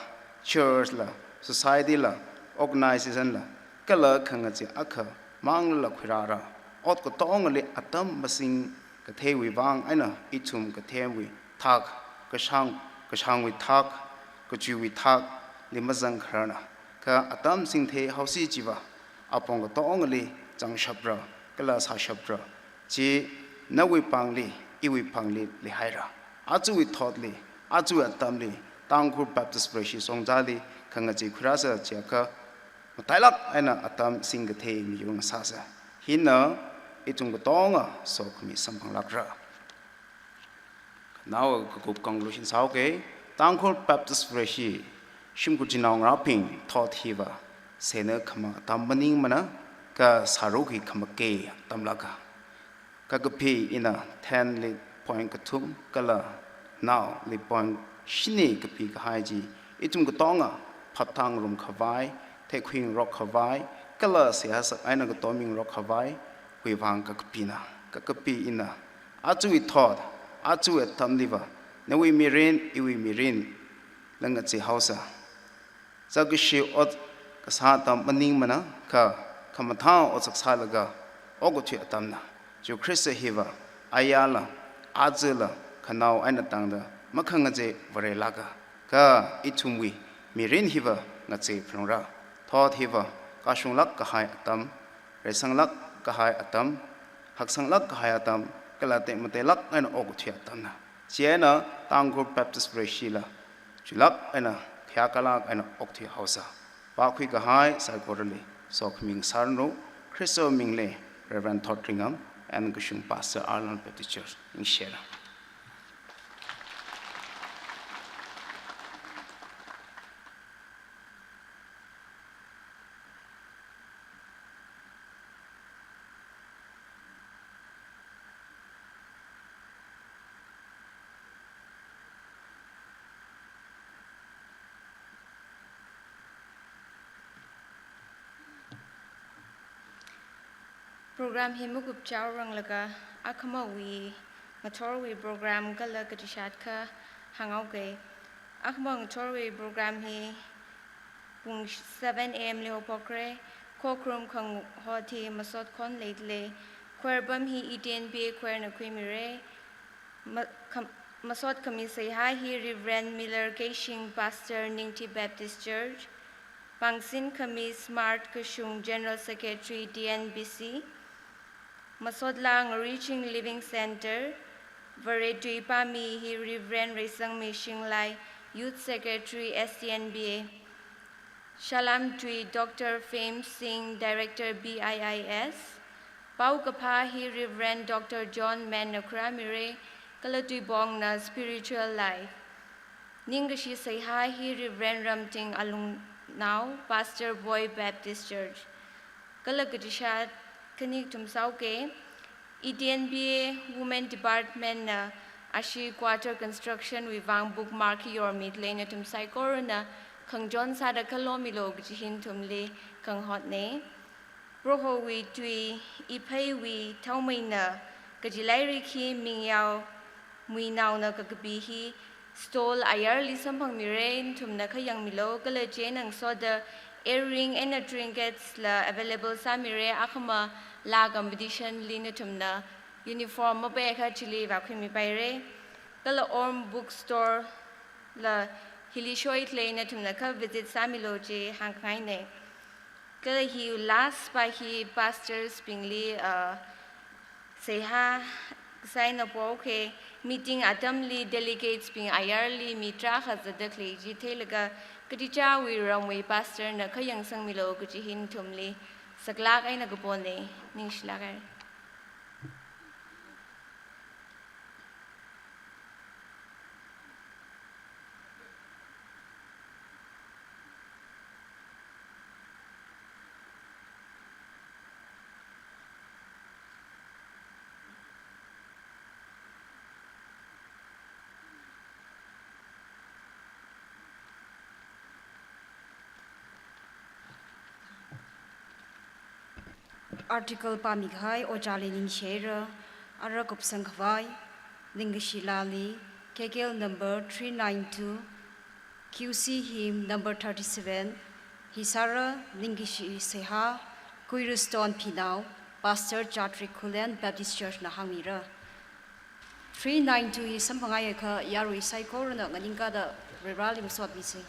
church la, society la, organization la, kala khangachei akhamanglala khuirāra. Ot katongali atam masingkatheiwui vang eina ithum kathemwui thak, kashāng, kashāngwui thak, kachuiwui thakli mazangkhararna. Kha atam singtheihaosi chiva, apong katongali zangshapra, kala sāshapra. Chi nawui pāngli, iwui pāngli leihaira. Ajawui thotli, ajawui atamli, Tangkhul Baptist Vareshi Songzali khangachei khuirāsa chiakha, matailāk eina atam singkathei miyur ngasāsa. Hina ithum katonga sokhami samphanglākra. Now kakup conclusion sāuke, Tangkhul Baptist Vareshi shimkhur chinaongarābing thot hiva, sena khama atam maningmana, kha sāruki khamake atamlāka. Kakapi ina ten li point kathum kala now li point shini kapikahai chi, ithum katonga phapthangrumkhavai, theikhuingarokkhavai, kala seihā sak eina katomingarokkhavai, wui vang kakapina. Kakapi ina, ajawui thot, ajawui atamliva, nawui mirin, iwui mirin, la ngacheihaosa. Zakkashi ot kasā atam maningmana, kha khamathā otsak sālaga okathui atamna. Jishu Khrista hiva, ayala, ajala, khanao eina tangda makhangachei Varelāka. Kha ithumwui mirin hiva ngachei phalungra. Thot hiva kashunglāk kahai atam, reisanglāk kahai atam, haksanglāk kahai atam, kala tekmateilāk eina okathui atamna. Chieina Tangkhul Baptist Vareshila chuilāk eina yakalak eina okthui haosa. Vākhui kahai saikorali sokhami ngasāranu, Khristawui mingli Reverend Thotringam and Kashung Pastor Arlan Baptist Church, ningshira. Program hi makupchaoranglaga, akhamawui ngathorwui program kala katishat kha hānghaoke. Akhama ngathorwui program hi pung seven A M li haophokra, khokharum khangahot hi masot khon leidalei. Choir pam hi E T N B A choir na khuimira. Ma-, kham-, masot khami seihā hi Reverend Miller Keishing, Pastor, Ningthi Baptist Church. Pangsin khami Smart Kashung, General Secretary, T N B C. Masot laa Ngariching Living Centre. Vare tui pāmi hi Reverend Reisangmi Shinglai, Youth Secretary, S T N B A. Salam tui Doctor Fame Singh, Director, B I I S. Paokaphā hi Reverend Doctor John Man na khuirāmira, kala tuipongna Spiritual Life. Ningkashi seihā hi Reverend Ramting Alungnao, Pastor, Voi Baptist Church. Kala katishat khani kathum sāoke. E T N B A Women Department na ashi quarter construction wui vang bookmark hi yormidalei, nathum saikorana khangachon sāda khalomilo kaji hi nathumli khangahotna. Prohowui tui, Ipheiwui Thaomeina kaji lairik hi Mingyao Muinaona kakapi hi stall ayarli samphangmira, nathumna kha yangmilo, kala chieina ngasoda earring eina trinkets la available sāmira, akhama laa competition li nathumna uniform mapaiakha chili vākhuimipaira. Kala Orm Bookstore la hili shoidalei, nathumna kha visit sāmilo chi hāngkhangaina. Kala hi last pa hi pastors bingli, uh, seihā kasā eina poke, meeting atamli delegates bing ayarli mi tarākha zatdalei chi theilaga, katichāwui ramwui pastor na kha yangsangmilo kaji hi nathumli saklāk eina kapona, ningshilāk haira. Article pāmikahai ojāli ningshira, ara kupsang khavai, ningkashi laali, K K L number three nine two, Q C hymn number thirty-seven, hi sāra, ningkashi seihā, Kuiruston Phinao, Pastor Chatrik Khullen Baptist Church na hāngmira. Three nine two hi samphangngaiakha yarui saikorana nganingkāda Vareli masotmisa.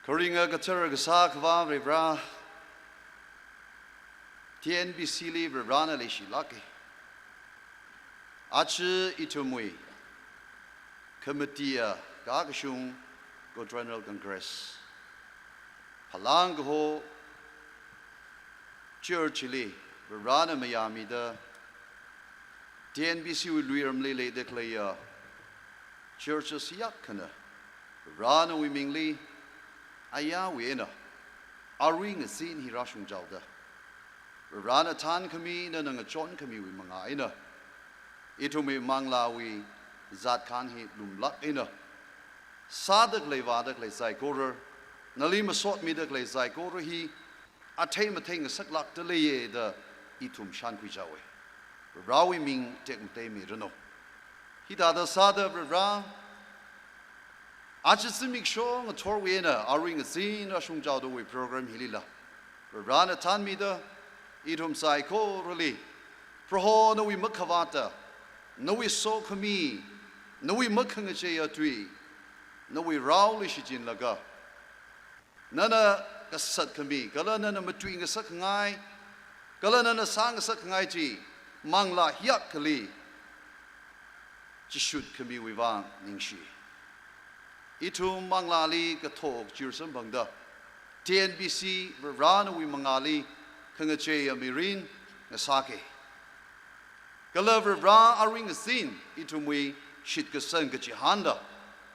Kharinga kathar kasā Akhava Varivara, T N B C li Varivarana leishilāka. Aja ithumwui khamatia kakashung Quadrennial Congress, phalāng kaho church li Varivarana mayāmida, T N B C wui luiramli leida khaleiya churches yak khana, Varivarawui mingli, ayāwui eina, arui ngazin hi rāshungchaoda, Varivarana thānkhami, nana ngachonkhamiwui mangā eina, ithumwui manglāwui zatkhan hi lumlāk eina, sāda khalei vāda khalei saikora, nali masotmida khalei saikora hi, athei mathei ngasaklākda leiya da ithum shānkhuichaowa. Varivarawui ming tekmateimi ranu. Hithāda sāda Varivara, aja zimiksho ngathorwui eina arui ngazin rāshungchaodawui program hilila, Varivarana thānmida, ithum saikorali, Proho nawui makhavāta, nawui sokhami, nawui makhangacheiya tui, nawui raoli shichinlaga, nana kasatkhami, kala nana matui ngasakkhangai, kala nana sāngasakkhangai chi, manglā hiyakkali chishutkhamiwui vang ningshi. Ithum manglāli kathok chir samphangda, T N B C Varivarawui mangāli khangacheiya mirin ngasāka. Kala Varivara arui ngazin ithumwui shitkasang kachihānla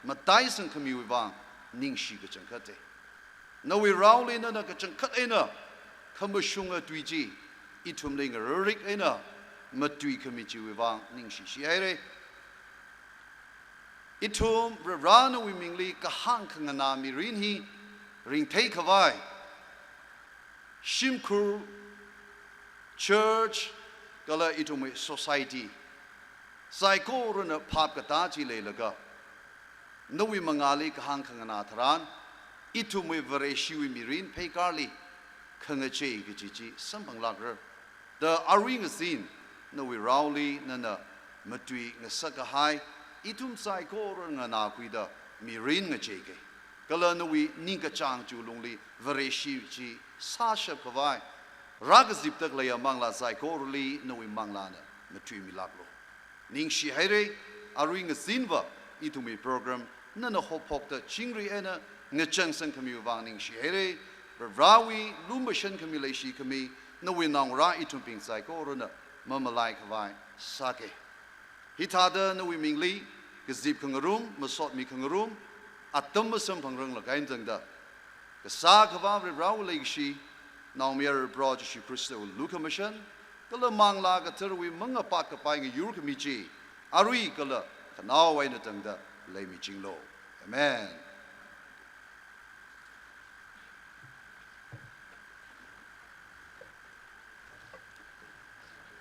mataisangkhamiwui vang ningshi kachangkhata. Nawui raoli nana kachangkhat eina khamashunga tui chi, ithumli ngararik eina matuikhami chiwui vang ningshishi haira. Ithum Varivarawui mingli kahāng khanganā mirin hi ringtheikhavai, shimkhur, church, kala ithumwui society saikorana phap katā chi leilaga, nawui mangāli kahāng khanganā tharan, ithumwui Vareshiwui mirin pheikārli khangachei kaji chi samphanglākra. Da arui ngazin nawui raoli nana matui ngasakkahai, ithum saikora nganākhuida mirin ngacheika. Kala nawui ningkachāng chi lungli Vareshi chi sāshapkhavai, rākazipda khaleiya manglā saikorali nawui manglāna matuimilāklu. Ningshi haira, arui ngazinva ithumwui program nana haophokda chingri eina ngachangsangkhamiwui vang ningshi haira. Varivarawui lumashankhami leishikhami nawui naongarā ithumbing saikorana mamalaikhavai sāka. Hithāda nawui mingli kazip khangarum, masotmi khangarum, atam masamphangranglakha eina tangda, Kasā Akhava Varivarawui leikashi, Naomayara Proho Jishu Khristawui lukhamashan, kala Manglā Katharawui mangapā kapai ngayurkhami chi, arui kala khanaowa eina tangda leimichinglu. Amen.